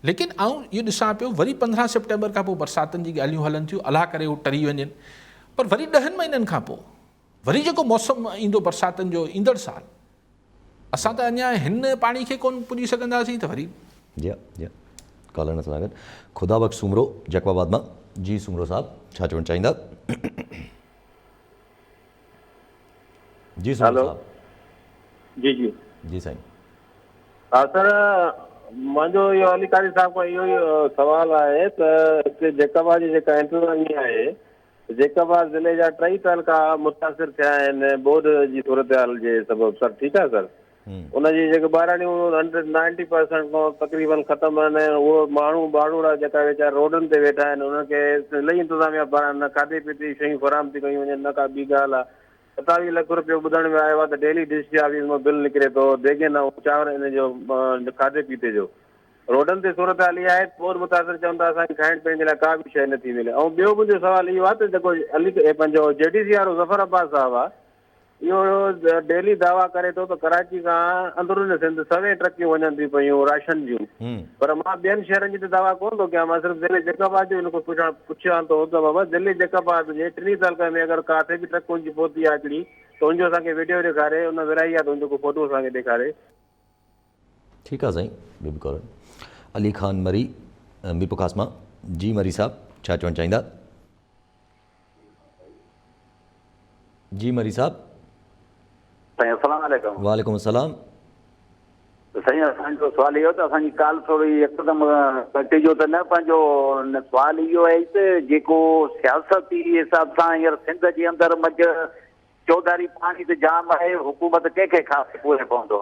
ليڪن آئون اهو ڏسان پيو وري 15 سيپٽمبر کان پوء برساتن جي ڳالهيون هلن ٿيون الله ڪري هو ٽري وڃن پر وري ڏهن مهينن کان پوء وري جيڪو موسم ايندو برساتن جو ايندڙ سال اسان ته اڃا هن پاڻي کي ڪون پڄي سگهنداسين ته وري. جي جي ڪالر سان گڏ خدا بخش سومرو جيڪب آباد مان جي سومرو صاحب ڇا چوڻ چاهيندا جي سومرو صاحب جي جي جي سائين ها سر منهنجو اهو علي قاري صاحب کان اهو ئي سوال آهي ته هتي جيڪب آباد جي جيڪا انٽرويو آهي جيڪب آباد ضلعي جا ٽئي تعلقا متاثر ٿيا آهن ٻوڏ جي صورتحال جي سبب سر ٺيڪ آهي سر ان جي جيڪي ٻهراڙيون هنڊريڊ نائنٽي پرسنٽ کان تقريبن ختم آهن اهو ماڻهو ٻاڙوڙا جيڪا ويچارا روڊن تي ويٺا آهن انهن کي ضلعي انتظاميا پاران نه کاڌي پيتي جون شيون فراهم ٿي ڪيون وڃن نه ڪا ٻي ڳالهه آهي 27 لک روپيو ٻڌڻ ۾ آيو آهي ته ڊيلي ڊي سي آفيس مان بل نڪري ٿو ديڳين ۽ چانور ان جو کاڌي پيتي جو روڊن تي صورتحال اها آهي ته ٻوڏ متاثر چون ٿا اسان کي کائڻ پيئڻ جي لاء ڪا به شيء نٿي ملي ۽ ٻيو منهنجو سوال اهو آهي ته جيڪو علي پنهنجو جي ڊي سي وارو ظفر عباس صاحب آهي اهو ڊيلي دعويٰ ڪري ٿو ته ڪراچي کان اندرون سنڌ سوين ٽرڪيون وڃن ٿيون پيون راشن جون پر مان ٻين شهرن جي ته دعويٰ ڪونه ٿو ڪيان مان صرف ضلعي جيڪب آباد جو هن کان پڇڻ پڇان ٿو ته بابا ضلعي جيڪب آباد جي ٽنهي تعلقن ۾ اگر ڪاٿي به ٽرڪ ان جي پهتي آهي هڪڙي ته ان جو اسان کي وڊيو ڏيکاري ان ورهائي آهي ته ان جو ڪو فوٽو اسان کي ڏيکاري. ٺيڪ آ سائين ٻيو به ڪالر علي خان مري ميرپورخاص مان جي مري صاحب ڇا چوڻ چاهيندا جي مري صاحب. سائين السلام عليڪم. وعليڪم السلام. سائين اسان جو سوال اهو ته اسان جي ڪال ٿوري يڪدم ڪٽجو ته نه پنهنجو سوال اهو آهي ته جيڪو سياستي حساب سان هينئر سنڌ جي اندر منجهه چوڌاري پاڻي ته جام آهي حڪومت ڪنهن کي کاسي پوري پوندو.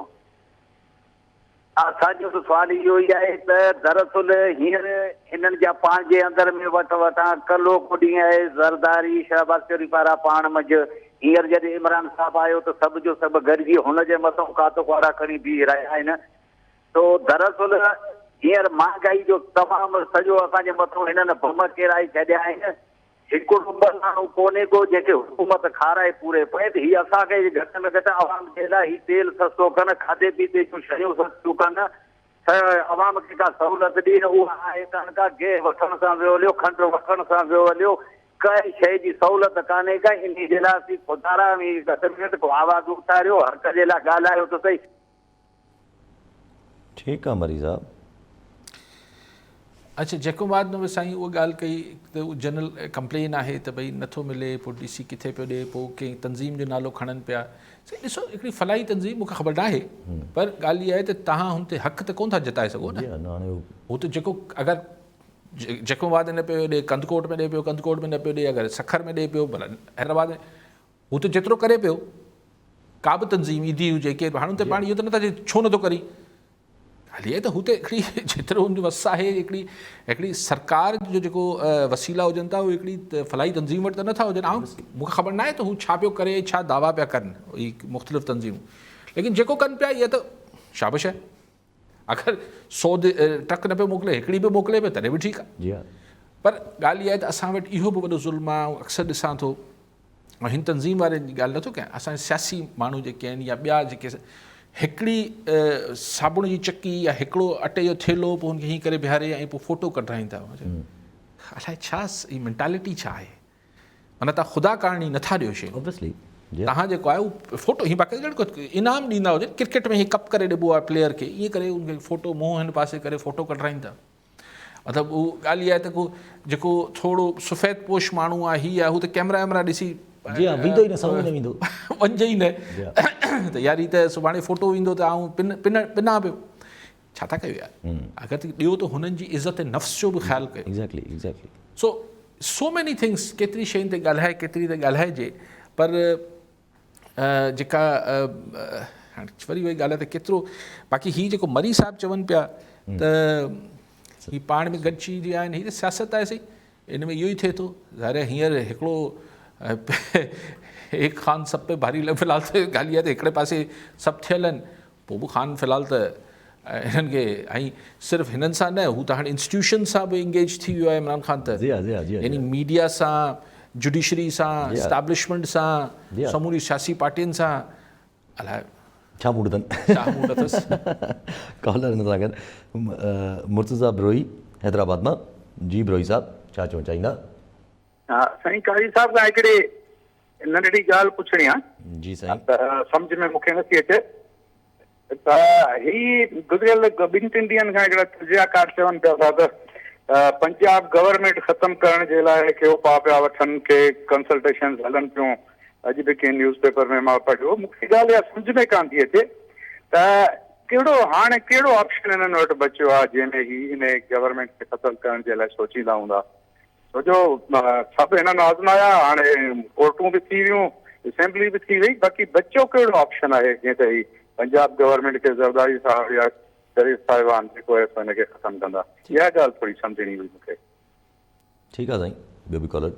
اسان جو ته سوال اهو ئي آهي ته دراصل هينئر هنن جا پنهنجي اندر ۾ وٺ وٺان ڪلهوڪو ڏينهن آهي، زرداري، شهباز شريف وارا پاڻ منجهه، هينئر جڏهن عمران صاحب آيو ته سڀ جو سڀ گڏجي هن جي مٿئون ڪات ڪهاڙا کڻي بيهي رهيا آهن، سو دراصل هينئر مهانگائي جو تمام سڄو اسان جي مٿئون هنن بم ڪيرائي ڇڏيا آهن. هڪڙو ٻه ڪونهي ڪو جنهن کي حڪومت کارائي پوري پئي ته هي اسان کي گهٽ ۾ گهٽ عوام جي لاء هي تيل سستو ڪن، کاڌي پيتي جون شيون سستيون ڪن، عوام کي ڪا سهولت ڏين، اها آهي ڪانه ڪا، گيهه وٺڻ سان ويو هليو، کنڊ وٺڻ سان ويو هليو، ڪنهن شيء جي سهولت ڪانهي ڪا، انهي جي لاء اسين خدارا اوهين گهٽ ۾ گهٽ ڪو آواز اٿاريو، حق جي لاء ڳالهايو ته سهي. ٺيڪ آ مري صاحب. اڇا جيڪو بعد ۾ به سائين اها ڳالهه ڪئي ته اهو جنرل ڪمپلين آهي ته ڀئي نٿو ملي پوء ڊي سي ڪٿي پيو ڏي پوء ڪنهن تنظيم جو نالو کڻن پيا سائين ڏسو هڪڙي فلاحي تنظيم مونکي خبر ناهي پر ڳالهه اها آهي ته توهان هن تي حق ته ڪونه ٿا جتائي سگهو نه هو ته جيڪو اگر جيڪو بعد نه پيو ڏي ڪنڌڪوٽ ۾ ڏي پيو ڪنڌڪوٽ ۾ نه پيو ڏي اگر سکر ۾ ڏي پيو ڀلا حيدرآباد ۾ هو ته جيترو ڪري پيو ڪا به تنظيم ايڌي هجي ڪير به هاڻي ان تي پاڻ اهو ته نٿا چئي ڇو نٿو ڪرين ڳالهه اها ته هو ته هڪڙي جيترو هن جو وس آهي هڪڙي هڪڙي سرڪار جو جيڪو وسيلا هجن ٿا اهي هڪڙي فلاحي تنظيم وٽ ته نٿا هجن آئون مونکي خبر ناهي ته هو ڇا پيو ڪري ڇا دعويٰ پيا ڪن هي مختلف تنظيمون ليڪن جيڪو ڪن پيا اها ته شابش آهي اگر سو ٽرڪ نه پيو موڪلي هڪڙي به موڪلي پيو تڏهن به ٺيڪ آهي جي ها پر ڳالهه اها آهي ته اسان وٽ اهو به وڏو ظلم آهي آئون اڪثر ڏسان ٿو ۽ هن تنظيم واري جي ڳالهه نٿو ڪيان اسان سياسي ماڻهو جيڪي آهن يا ٻيا جيڪي هڪڙي صابڻ جي چڪي يا هڪڙو اٽي جو ٿيلهو پوء هن کي هيئن ڪري بيهاري ۽ پوء فوٽو ڪڍرائين ٿا الائي ڇا هي مينٽالٽي ڇا آهي معنيٰ تان خدا ڪارڻي نٿا ڏيو شيون Obviously تهان جيڪو آهي اهو فوٽو هي باقاعده ڄڻ ڪو انعام ڏيندا هجن ڪرڪيٽ ۾ هي ڪپ ڪري ڏبو آهي پليئر کي ائين ڪري ان کي فوٽو منهن هن پاسي ڪري فوٽو ڪڍرائين ٿا مطلب اهو ڳالهه اها آهي ته ڪو جيڪو ٿورو سفيد پوش ماڻهو آهي هي آهي هو ته ڪيمرا ويمرا ڏسي جي ها ويندو ئي نه سامهون نه ويندو وڃجي ئي نه ته يار هي ته سڀاڻي فوٽو ويندو ته آئون پن پن پنا پيو ڇا ٿا ڪيو يار اگر ڏيو ته هنن جي عزت نفس جو به خيال ڪيو exactly exactly so so many things ڪيتري شين تي ڳالهائي ڪيتري تي ڳالهائجي پر جيڪا هاڻي وري وئي ڳالهه ته ڪيترو باقي هي جيڪو مري صاحب چون پيا ته هي پاڻ ۾ گڏجي ويا آهن هي ته سياست آهي سائين ان ۾ اهو ئي ٿئي ٿو ظاهر آهي هينئر هڪڙو ايڪ خان سب پي ڀاري في الحال ته ڳالهه اها ته هڪڙي پاسي سڀ ٿيل آهن پوء به خان في الحال ته هنن کي ۽ صرف هنن سان نه هو ته هاڻي انسٽيٽيوشن سان به انگيج ٿي ويو آهي عمران خان ته جي ها جي ها جي يعني ميڊيا سان جڊيشري سان اسٽيبلشمينٽ سان سموري سياسي پارٽين سان الائي ڇا موڊ اٿن ڇا موڊ اٿس ڪالر هن سان گڏ مرتضيٰ بروهي حيدرآباد مان جي بروهي صاحب ڇا چوڻ چاهيندا ها سائين قاضي صاحب کان هڪڙي ننڍڙي ڳالهه پڇڻي آ. جي سائين. ته سمجهه ۾ مونکي نٿي اچي ته هي گذريل ٻن ٽن ڏينهن کان هڪڙا تجزيه ڪار چون پيا ٿا ته پنجاب گورنمينٽ ختم ڪرڻ جي لاء ڪي اپاء پيا وٺن ڪي ڪنسلٽيشنز هلن پيون اڄ به ڪنهن نيوز پيپر ۾ مان پڙهيو مونکي ڳالهه اها سمجهه ۾ ڪانه ٿي اچي ته ڪهڙو هاڻي ڪهڙو آپشن هنن وٽ بچيو آهي جنهن ۾ هي ان گورنمينٽ کي ختم ڪرڻ جي لاء سوچيندا هوندا ڇو جو سڀ هنن آزمايا، هاڻي ڪورٽون به ٿي ويون، اسيمبلي به ٿي وئي، باقي بچيو ڪهڙو آپشن آهي جيئن ته هي پنجاب گورنمينٽ کي زرداري صاحب يا شريف صاحبان جيڪو آهي سو هن کي ختم ڪندا. اها ڳالهه ٿوري سمجهڻي هئي مون کي. ٺيڪ آ سائين ٻيو به ڪالر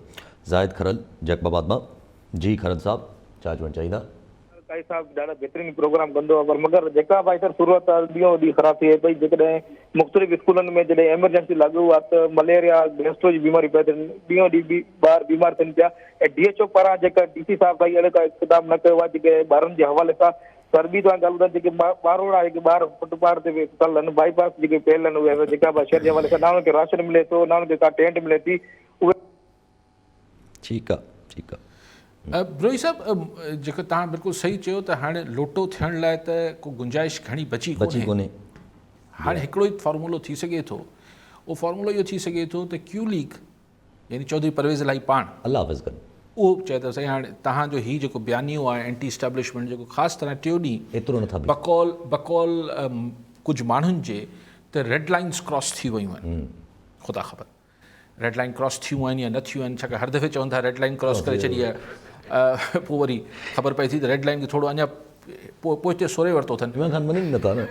زاهد کرل جيڪب آباد مان جي کرل صاحب ڇا چوڻ چاهيندا. قائي صاحب ڏاڍا بھترين پروگرام ڪندو آ پر مگر جيڪا ڀائي سر صورتحال ڏينھون ڏينھن خراب ٿي پئي جيڪڏھن مختلف اسڪولن ۾ جڏھن ايمرجنسي لاڳو آ ته مليريا گيسٽرو جي بيماري پيدا ٿين ڏينھون ڏينھن ٻار بيمار ٿين پيا ۽ ڊي ايڇ او پاران جيڪا ڊي سي صاحب سائين اھڙو ڪا اقدام نه ڪيو آ جيڪي ٻارن جي حوالي سان سر ٻي توھان ڳالھ ٻڌايو جيڪي ٻاروڙا جيڪي ٻار فٽ پاٿ تي ستل آھن بائي پاس جيڪي پيل آھن اھي جيڪا به شھر جي حوالي سان نه انھن کي راشن ملي ٿو نه انھن کي ڪا ٽينٽ ملي ٿي اھي ٺيڪ آ ٺيڪ آ. بروهي صاحب جيڪو توهان بلڪل صحيح چيو ته هاڻي لوٽو ٿيڻ لاء ته ڪو گنجائش گهڻي بچي ڪونهي هاڻي هڪڙو ئي فارمولو ٿي سگهي ٿو اهو فارمولو اهو ٿي سگهي ٿو ته ڪيو ليگ يعني چوڌري پرويز الاهي پاڻ الله حافظ ڪن اهو چئي ته سائين هاڻي توهان جو هي جيڪو بيانيو آهي اينٽي اسٽيبلشمينٽ جيڪو خاص طرح ٽيو ڏينهن ايترو نٿا بقول بقول ڪجهه ماڻهن جي ته ريڊ لائنس ڪراس ٿي ويون آهن خدا خبر ريڊ لائين ڪراس ٿيون آهن يا نه ٿيون آهن ڇاڪاڻ هر دفعي چون ٿا ريڊ لائين ڪراس ڪري ڇڏي آهي پوء وري خبر پئي ٿي ته ريڊ لائين کي ٿورو اڃا پوء پوئتي سوري ورتو اٿن عمران خان مڃن نٿا نه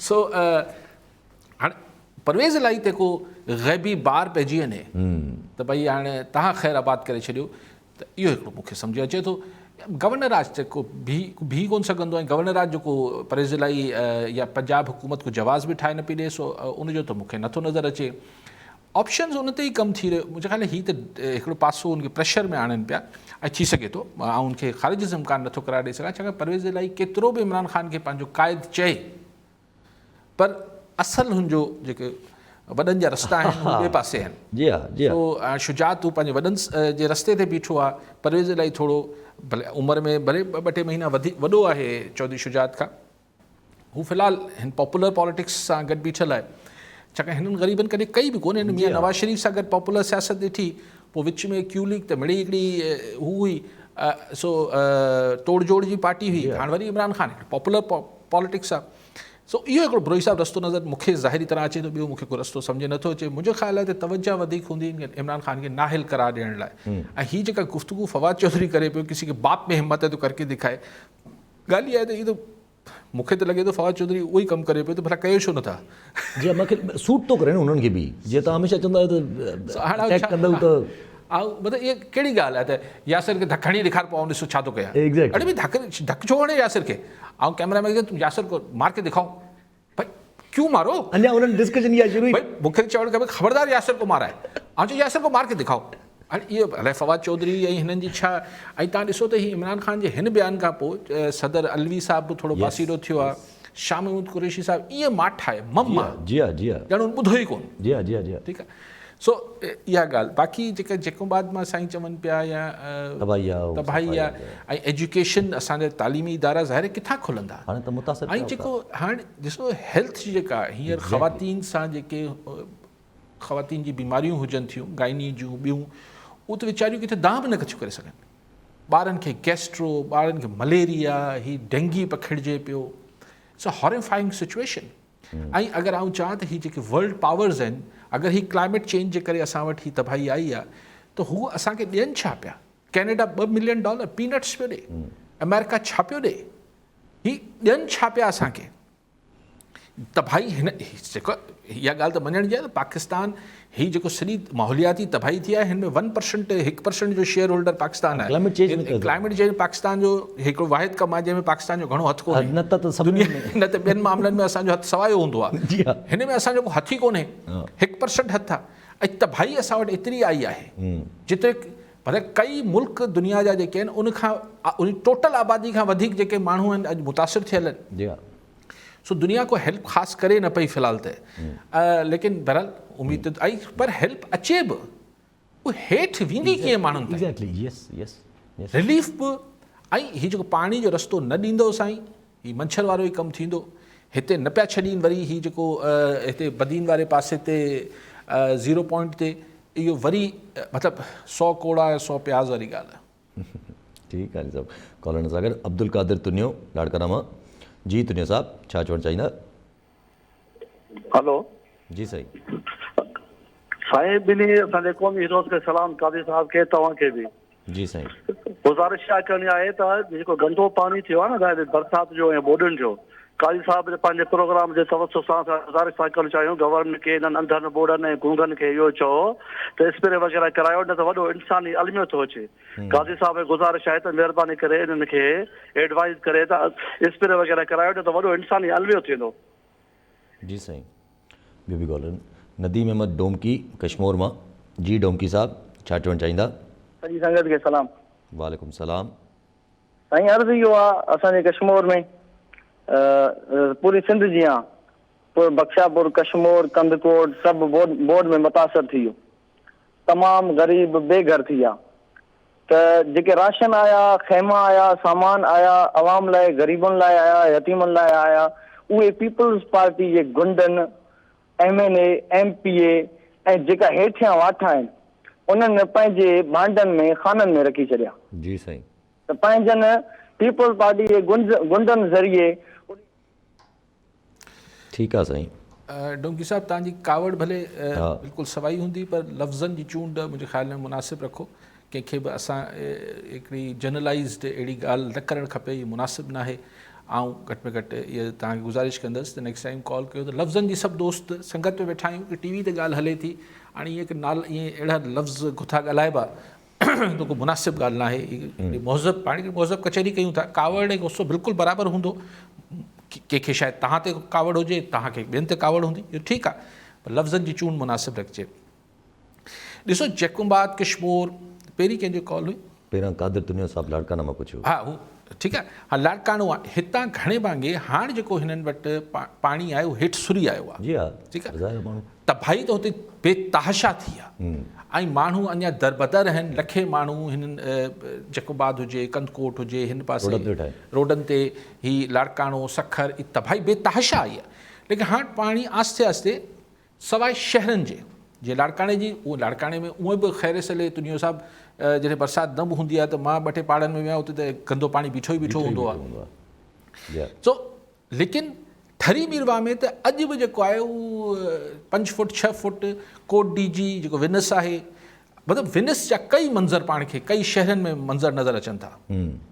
سو هاڻي پرويز الاهي تي ڪو غيبي بار پئجي وڃي ته ڀئي هاڻي تهان خير آباد ڪري ڇڏيو ته اهو هڪڙو مون کي سمجهه اچي ٿو گورنر راج ته ڪو بي بيهي ڪونه سگهندو ۽ گورنر راج جو ڪو پرويز الاهي يا پنجاب حڪومت ڪو جواز به ٺاهي نه پئي ڏي سو ان جو ته مون کي نٿو نظر اچي. آپشنز ان تي ئي ڪم ٿي رهيو منهنجي خيال هي ته هڪڙو پاسو ان کي پريشر ۾ آڻن پيا ۽ ٿي سگهي ٿو آئون ان کي خارج از امڪان نٿو قرار ڏئي سگهان ڇاڪاڻ پرويز الاهي ڪيترو به عمران خان کي پنهنجو قائد چئي پر اصل هن جو جيڪي وڏن جا رستا آهن هو ٻئي پاسي آهن جي ها جي ها سو شجاعت هو پنهنجي وڏن جي رستي تي بيٺو آهي پرويز الاهي ٿورو ڀلي عمر ۾ ڀلي ٻه ٽي مهينا وڌي وڏو آهي چوڌري شجاعت کان هو في الحال هن پاپولر پاليٽڪس سان گڏ بيٺل آهي ڇاڪاڻ هنن غريبن ڪڏهن ڪئي به ڪونه هن ميان نواز شريف سان گڏ پاپولر سياست ڏٺي پوء وچ ۾ ڪيو ليگ ته مڙئي هڪڙي هو هئي سو ٽوڙ جوڙ جي پارٽي هئي هاڻ وري عمران خان پاپولر پاليٽڪس آهي سو اهو هڪڙو بروهي صاحب رستو نظر مون کي ظاهري طرح اچي ٿو ٻيو مون کي ڪو رستو سمجهه نٿو اچي منهنجو خيال آهي ته توجه وڌيڪ هوندي عمران خان کي نااهل قرار ڏيڻ لاء ۽ هي جيڪا گفتگو فواد چوڌري ڪري پيو ڪسي کي باپ ۾ همت هي تو ڪرڪي دکائي ڳالهه اها آهي ته هي ته مون کي ته لڳي ٿو فواد چوڌري اهو ئي ڪم ڪري پيو ته ڀلا ڪيو ڇو نٿا. جي مون کي سوٽ ٿو ڪري نه انهن کي به جيئن توهان هميشه چوندا آهيو ته اٽيڪ ڪندؤ ته. آئون مطلب اها ڪهڙي ڳالهه آهي ته ياسر کي ڌڪ هڻي ڏيکار پوء آئون ڏسو ڇا ٿو ڪيان. اڙي ڀئي ڌڪ ڌڪ ڇو هڻي ياسر کي آئون ڪئميرا مين کي تم ياسر ڪو مار ڪي دکائو ڀئي ڪيون مارو. اڃا انهن ڊسڪشن اها شروع ئي. ڀئي مون کي چوڻ کپي خبردار ياسر ڪو مارائي آئون چيو ياسر ڪو مار ڪي دکائو. هاڻي اهو الائي فواد چوڌري ۽ هنن جي ڇا ۽ تان ڏسو ته هي عمران خان جي هن بيان کان پوء صدر علوي صاحب به ٿورو پاسيرو ٿيو آهي شاهه محمود قريشي صاحب ائين ماٺ آهي مم آهي جي ها جي ها ڄڻ هن ٻڌو ئي ڪون جي ها جي ها جي ها ٺيڪ آهي سو اها ڳالهه باقي جيڪا جيڪو بعد مان سائين چون پيا يا تباهي آهي تباهي آهي ۽ ايجوڪيشن اسان جا تعليمي ادارا ظاهر ڪٿان کلندا هاڻي ته متاثر ۽ جيڪو هاڻي ڏسو هيلٿ جي جيڪا هينئر خواتين سان جيڪي خواتين جي بيماريون هجن ٿيون گائني جون ٻيون اهي ته ويچاريون ڪٿي دانهن به نه ٿيون ڪري سگهن ٻارن کي گيسٽرو ٻارن کي مليريا هي ڊينگي پکڙجي پيو it's a هاريفائنگ سچويشن ۽ اگر آئون چوان ته هي جيڪي ورلڊ پاورز آهن اگر هي ڪلائميٽ چينج جي ڪري اسان وٽ هي تباهي آئي آهي ته هو اسان کي ڏين ڇا پيا ڪينيڊا 2 ملين ڊالر پينٽس پيو ڏي آمريڪا ڇا پيو ڏي هي ڏين ڇا پيا اسان کي تباهي هن جيڪو اها ڳالهه ته مڃڻ جي آهي ته پاڪستان هي جيڪو سڄي ماحولياتي تباهي ٿي آهي هن ۾ ون پرسنٽ هڪ پرسنٽ جو شيئر هولڊر پاڪستان آهي climate change ۾ climate change Pakistan جو هڪڙو واحد ڪم آهي جنهن ۾ پاڪستان جو گهڻو هٿ ڪونهي نه ته سڀني نه ته ٻين معاملن ۾ اسان جو هٿ سوايو هوندو آهي جي ها هن ۾ اسان جو ڪو هٿ ئي ڪونهي 1% هٿ آهي ۽ تباهي اسان وٽ ايتري آئي آهي جيتري پر ڪئي ملڪ دنيا جا جيڪي آهن ان کان ان ٽوٽل آبادي کان وڌيڪ جيڪي ماڻهو آهن اڄ متاثر ٿيل آهن جي ها سو دنيا ڪو هيلپ خاص ڪري نه پئي في الحال ته ليڪن بهرحال اميد ته آئي پر هيلپ اچي به اهو هيٺ ويندي ڪيئن ماڻهن تائين ايگزيڪٽلي يس يس رليف به ۽ هي جيڪو پاڻي جو رستو نه ڏيندو سائين هي منڇر وارو ئي ڪم ٿيندو هتي نه پيا ڇڏين وري هي جيڪو هتي بدين واري پاسي تي زيرو پوائنٽ تي اهو وري مطلب سو ڪوڙا ۽ سو پياز واري ڳالهه ٺيڪ آهي صاحب ڪالر سان گڏ عبدالقادر تنيو لاڙڪاڻا مان جي تنيو صاحب ڇا چوڻ چاهيندا. هلو. جي سائين. سائين ٻنهي اسان جي قومي هيروز کي سلام قاضي صاحب کي توهان کي به. جي سائين. گذارش اها ڪرڻي آهي ته جيڪو گندو پاڻي ٿيو آهي نه برسات جو ۽ ٻوڏن جو قاضي صاحب جي پنهنجي پروگرام جي توسط سان اسان گذارش ٿا ڪرڻ چاهيون گورنمينٽ کي انهن انڌن ٻوڙن ۽ گونگن کي اهو چئو ته اسپري وغيره ڪرايو نه ته وڏو انساني الميو ٿو اچي قاضي صاحب کي گذارش آهي ته مهرباني ڪري انهن کي ايڊوائيز ڪري ته اسپري وغيره ڪرايو نه ته وڏو انساني الميو ٿيندو. جي سائين ٻيو به ڪالر نديم احمد ڊومڪي ڪشمور مان جي ڊومڪي صاحب ڇا چوڻ چاهيندا. سڄي سنگت کي سلام. وعليڪم سلام. سائين عرض اهو آ اسان جي ڪشمور ۾ پوري سنڌ جيان پورو بخشاپور ڪشمور ڪنڌڪوٽ سڀ بورڊ ۾ متاثر ٿي ويو تمام غريب بي گهر ٿي ويا ته جيڪي راشن آيا خيما آيا سامان آيا عوام لاء غريبن لاء آيا يتيمن لاء آيا اهي پيپلز پارٽي جي غنڊن M N A M P A ۽ جيڪا هيٺيان واٺا آهن انهن پنهنجي ڀانڊن ۾ خانن ۾ رکي ڇڏيا. جي سائين. ته پنهنجن پيپلز پارٽي جي غنڊن ذريعي ٺيڪ آ سائين. ڊونگي صاحب توهان جي ڪاوڙ ڀلي بلڪل سوائي هوندي پر لفظن جي چونڊ منهنجي خيال ۾ مناسب رکو ڪنهن کي به اسان هڪڙي جنرلائيزڊ اهڙي ڳالهه نه ڪرڻ کپي هي مناسب ناهي آئون گهٽ ۾ گهٽ اها توهان کي گذارش ڪندس ته نيڪسٽ ٽائيم ڪال ڪيو ته لفظن جي سڀ دوست سنگت ۾ ويٺا آهيون ڪي ٽي وي تي ڳالهه هلي ٿي هاڻي ائين ڪي نال ائين اهڙا لفظ گٿا ڳالهائبا ته ڪو مناسب ڳالهه ناهي هڪڙي مهذب پاڻ هڪڙي مهذب ڪچهري ڪيون ٿا ڪاوڙ ۽ غصو بلڪل برابر هوندو ڪنهن کي شايد توهان تي ڪاوڙ هجي توهان کي ٻين تي ڪاوڙ هوندي اهو ٺيڪ آهي پر لفظن جي چونڊ مناسب رکجي. ڏسو جيڪب آباد ڪشمور پهرين ڪنهن جو ڪال هئي؟ پهريان قادر تنيو صاحب لاڙڪاڻا مان پڇيو. ها هو ٺيڪ آهي ها لاڙڪاڻو آهي هتان گهڻي ڀاڱي هاڻ جيڪو هنن وٽ پاڻي آهي اهو هيٺ سري آيو آهي. جي ها ٺيڪ آهي تباهي ته هتي بي تحاشا ٿي آهي ۽ ماڻهو اڃا دربدر آهن لکين ماڻهو هنن جيڪب آباد هجي ڪنڌڪوٽ هجي هن پاسي روڊن تي هي لاڙڪاڻو سکر تباهي بي تحاشا آئي آهي ليڪن هاڻ پاڻي آهستي آهستي سواء شهرن جي، جيئن لاڙڪاڻي جي، اهو لاڙڪاڻي ۾ اونئن به خير سلي تنيو صاحب جڏهن برسات نه به هوندي آهي ته مان ٻه ٽي پاڙن ۾ ويو آهيان اتي ته گندو پاڻي بيٺو ئي بيٺو هوندو آهي. سو ليڪن ٺري ميرواهه ۾ ته اڄ به جيڪو آهي اهو پنج فوٽ ڇهه فوٽ ڪوٽ ڊيجي جيڪو ونس آهي مطلب وينس جا ڪئي منظر پاڻ کي ڪئي شهرن ۾ منظر نظر اچن ٿا.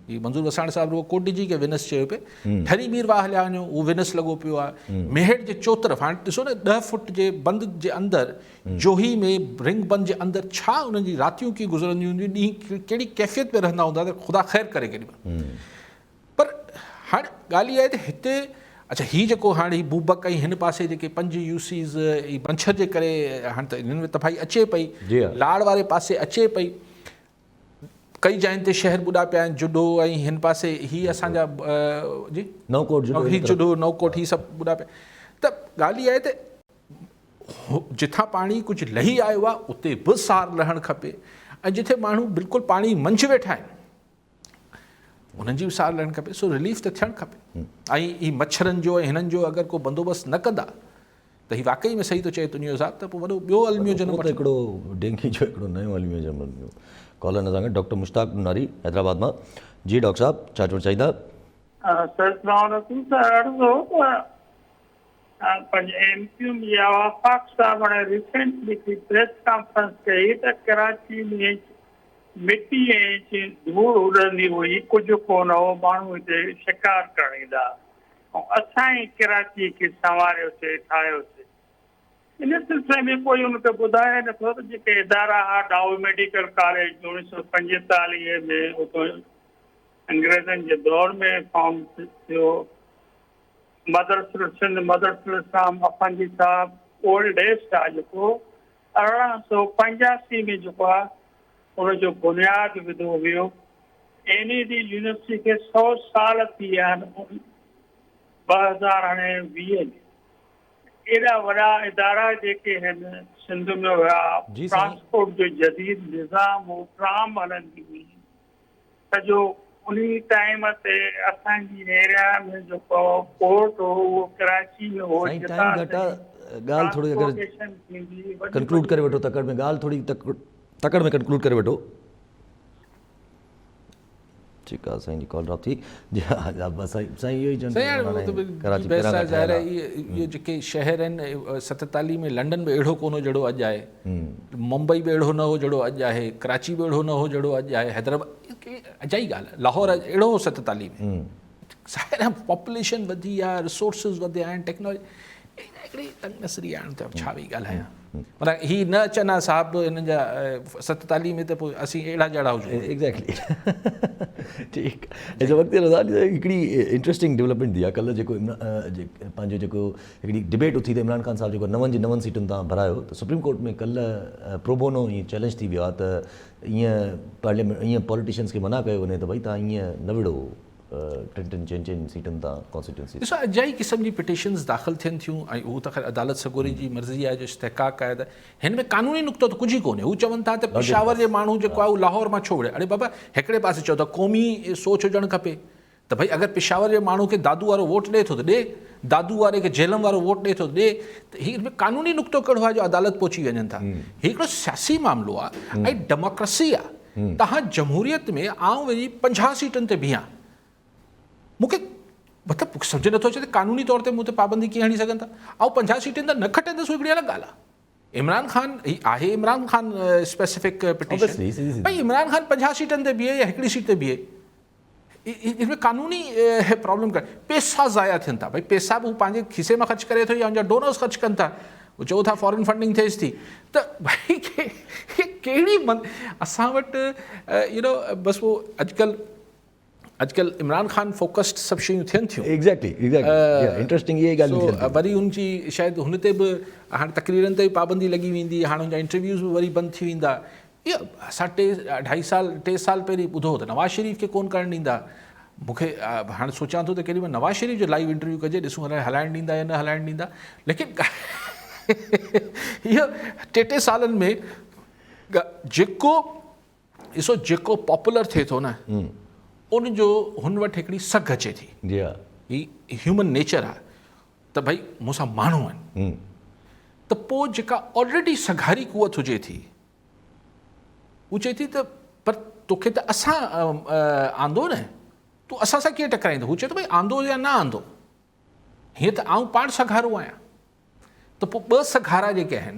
هي منظور وساڻ صاحب رڳو ڪوٽ ڊيجي کي وينس چيو پئي. ٺري مير واهه هليا وڃو اهو وينس لڳو پيو آهي. ميهڙ جي چوطرف هاڻي ڏسو نه ڏهه فوٽ جي بند جي اندر جوهي ۾ رنگ بند جي اندر ڇا انهن جي راتيون ڪيئن گذرنديون هونديون ڏينهن ڪهڙي ڪيفيت ۾ رهندا هوندا ته خدا خير ڪري ڪيڏي مهل. پر هاڻ ڳالهه اها آهي ته هتي اڇا هي جيڪو هاڻ هي بوبڪ ۽ هن پاسي جيڪي پنج يو سيز هي منڇر جي ڪري هاڻ ته انهن ۾ تباهي اچي پئي لاڙ واري پاسي اچي پئي ڪئي جاين تي شهر ٻڏا پيا آهن جڊو ۽ هن پاسي هي اسان جا جي نوڪوٽ جڊو هي جڊو نوڪوٽ هي سڀ ٻڏا پيا ته ڳالهه اها آهي ته جتان پاڻي ڪجهه لهي آيو آهي اتي به سار لهڻ کپي ۽ جتي ماڻهو بلڪل پاڻي منجهه ويٺا آهن انهن جي به سار لهڻ کپي سو رليف ته ٿيڻ کپي ۽ هي مڇرن جو ۽ هنن جو اگر ڪو بندوبست نه ڪندا ته هي واقعي ۾ صحيح ٿو چئي تنيو صاحب ته پوء وڏو ٻيو الميو جنم وٺندو. هڪڙو ڊينگي جو هڪڙو نيو الميو جنم وٺندو. ڪالر اسان کي ڊاڪٽر مشتاق نوناري حيدرآباد مان جي ڊاڪٽر صاحب ڇا چوڻ چاهيندا. سر اسلام عليڪم سر عرض هو ته پنهنجي ايم ڪيو ايم جي آفاق صاحب هاڻي ريسينٽلي هڪڙي پريس ڪانفرنس ڪئي ته ڪراچي ۾ مٽي ۽ ڌوڙ اڏندي هئي، ڪجهه ڪونه هو، ماڻهو هتي شڪار ڪرڻ ايندا ها ۽ اسان ئي ڪراچيء کي سنواريوسي، ٺاهيوسي. ان سلسلي ۾ ڪوئي ان کي ٻڌائي نه ٿو ته جيڪي ادارا ها، ڊائو ميڊيڪل ڪاليج 1945 ۾ اتو انگريزن جي دور ۾ فارم ٿيو، مدرسة السنڌ، مدرسة الاسلام افندي صاحب اولڊ ايسٽ آ جيڪو 1885 ۾ جيڪو آهي ان جو بنياد وڌو ويو. اين اي ڊي يونيورسٽي کي سئو سال ٿي ويا آهن 2000 هاڻي 20 ۾ ايڏا وڏا ادارا جيڪي هن سنڌ ۾ هيا ٽرانسپورٽ جو جديد نظام هو ٽرام هلندي هئي سڄو انهي ٽائيم تي اسان جي ايريا ۾ جيڪو پورٽ هو اهو ڪراچي ۾ هو سائين ٽائيم گهٽ آ ڳالهه ٿوري اگر ڪنڪلوڊ ڪري وٺو تڪڙ ۾ ڳالهه ٿوري تڪڙ ۾ ڪنڪلوڊ ڪري وٺو ٺيڪ آ سائين جي ڪال ڊراپ ٿي جي ها سائين سائين اهو ئي چون سائين هاڻي اهو ته ڪراچي پهريان کان ظاهر آهي اهي جيڪي شهر آهن 47 ۾ لنڊن به اهڙو ڪونه هو جهڙو اڄ آهي ممبئي به اهڙو نه هو جهڙو اڄ آهي، ڪراچي به اهڙو نه هو جهڙو اڄ آهي، حيدرآباد اجائي ڳالهه آهي، لاهور اهڙو هو 47 ۾، ظاهر آهي پاپوليشن وڌي آهي، ريسورسز وڌيا آهن، ٽيڪنالاجي هڪڙي تنگ نظري آهي ته ڇا ويهي ڳالهايان معنيٰ هي نه اچن ها صاحب هنن جا 47 ۾ ته پوء اسين اهڙا جهڙا هجون. ايگزيڪٽلي ٺيڪ اچا وقت رضا علي صاحب هڪڙي انٽريسٽنگ ڊولپمينٽ ٿي آهي ڪلهه جيڪو پنهنجو جيڪو هڪڙي ڊبيٽ اٿي ته عمران خان صاحب جيڪو نون جي نون سيٽن تان ڀرايو ته سپريم ڪورٽ ۾ ڪلهه پروبونو ائين چئلينج ٿي ويو آهي ته ائين پارليامينٽ ائين پاليٽيشنز کي منع ڪيو وڃي ته ڀئي تان ائين نه وڙهو ٽن ٽن چئن چئن سيٽن تان ڪانسٽيٽوئنسيز. ڏسو اجائي قسم جي پٽيشنز داخل ٿين ٿيون ۽ اهو ته خير عدالت سڳوري جي مرضي آهي جو استحقاق آهي ته هن ۾ قانوني نقطو ته ڪجهه ئي ڪونهي هو چون ٿا ته پشاور جي ماڻهو جيڪو آهي اهو لاهور مان ڇو وڙهي اڙي بابا هڪڙي پاسي چئو ٿا قومي سوچ هجڻ کپي ته ڀئي اگر پشاور جي ماڻهو کي دادو وارو ووٽ ڏئي ٿو ته ڏي، دادو واري کي جهلم وارو ووٽ ڏئي ٿو ته ڏي، ته هي ان ۾ قانوني نقطو ڪهڙو آهي جو عدالت پهچي وڃن ٿا. هي هڪڙو سياسي معاملو آهي ۽ ڊيموڪريسي آهي. توهان جمهوريت ۾ آئون وڃي 50 سيٽن تي بيهان، مون کي مطلب سمجهه نٿو اچي ته قانوني طور تي مون تي پابندي ڪيئن هڻي سگهن ٿا. آئون 50 سيٽن تان نه کٽندس اهو هڪڙي الڳ ڳالهه آهي. عمران خان هي آهي عمران خان اسپيسفڪ پٽيشن، ڀئي عمران خان 50 سيٽن تي بيهي يا هڪڙي سيٽ تي بيهي، ان ۾ قانوني پرابلم ڪانهي پيسا ضايع ٿين ٿا ڀئي پيسا به هو پنهنجي کيسي مان خرچ ڪري ٿو يا ان جا ڊونرز خرچ ڪن ٿا هو چئو ٿا فارن فنڊنگ ٿئيس ٿي ته ڀئي ڪهڙي من اسان وٽ يو نو بس هو اڄڪلهه اڄڪلهه عمران خان فوڪسڊ سڀ شيون ٿين ٿيون. ايگزيڪٽلي ايگزيڪٽلي انٽرسٽنگ اهي ڳالهيون ٿين ٿيون. وري ان جي شايد هن تي به هاڻي تقريرن تي به پابندي لڳي ويندي، هاڻي هن جا انٽرويوز به وري بند ٿي ويندا. اهو اسان ٽي اڍائي سال ٽي سال پهرين ٻڌو ته نواز شريف کي ڪون ڪرڻ ڏيندا. مون کي هاڻي سوچيان ٿو ته ڪيڏي مهل نواز شريف جو لائيو انٽرويو ڪجي ڏسون الائي هلائڻ ڏيندا يا نه هلائڻ ڏيندا. ليڪن اهو ٽي ٽي سالن ۾ جيڪو ڏسو جيڪو پاپولر ٿئي ٿو نه ان جو هن وٽ هڪڙي سگهه اچي ٿي. جي ها. هي هيومن نيچر آهي ته ڀئي مون سان ماڻهو آهن ته پوء جيڪا آلريڊي سگهاري قوت هجي ٿي هو چئي ٿي ته پر توکي ته اسان آندو نه تون اسان سان ڪيئن ٽڪرائيندو هو چئي ٿو ڀئي آندو يا نه آندو هيئن ته آئون پاڻ سگهارو آهيان ته پوء ٻه سگهارا جيڪي آهن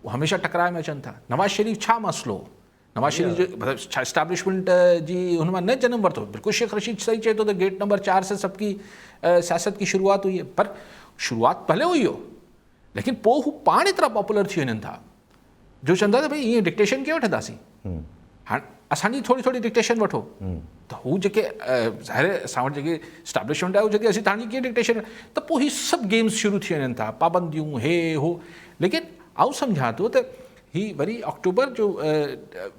اهي هميشه ٽڪراء ۾ اچن ٿا. نواز شريف ڇا مسئلو هو؟ نواز شريف جو مطلب ڇا اسٽيبلشمينٽ جي هن مان نه جنم ورتو؟ بلڪل شيخ رشيد صحيح چئي ٿو ته گيٽ نمبر 4 سي سب ڪي سياست ڪي شروعات هئي پر شروعات ڀلي هئي هو ليڪن پوء هو پاڻ ايترا پاپولر ٿي وڃن ٿا جو چوندا ته ڀئي ائين ڊڪٽيشن ڪيئن وٺنداسين هاڻ اسان جي ٿوري ٿوري ڊڪٽيشن وٺو ته هو جيڪي ظاهر اسان وٽ جيڪي اسٽيبلشمينٽ آهي جيڪي اسين تهان جي ڪيئن ڊڪٽيشن ته پوء هي سڀ گيمز شروع ٿي وڃن ٿا پابنديون هي هو ليڪن آئون سمجهان ٿو ته هي وري آڪٽوبر جو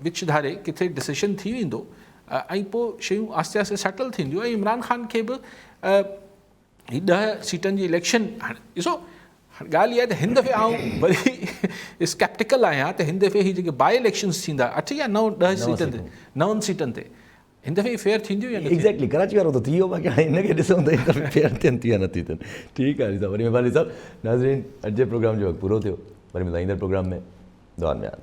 وچ ڌاري ڪٿي ڊسيشن ٿي ويندو ۽ پوء شيون آهستي آهستي سيٽل ٿينديون ۽ عمران خان کي به هي 10 سيٽن جي اليڪشن هاڻي ڏسو هاڻي ڳالهه اها آهي ته هن دفعي آئون وري اسڪيپٽيڪل آهيان ته هن دفعي هي جيڪي باء اليڪشنز ٿيندا 8 يا 9 10 سيٽن تي نون سيٽن تي هن دفعي فيئر ٿينديون يا نه ٿينديون؟ ايگزيڪٽلي ڪراچي وارو ته ٿي ويو باقي هاڻي هن کي ڏسون ته هن دفعي فيئر ٿين ٿيون يا نه ٿيون ٿين. ٺيڪ آهي علي صاحب وڏي مهرباني صاحب. ناظرين اڄ جي پروگرام جو وقت پورو ٿيو وري ملندا ايندڙ پروگرام ۾ دعائن ۾ ياد.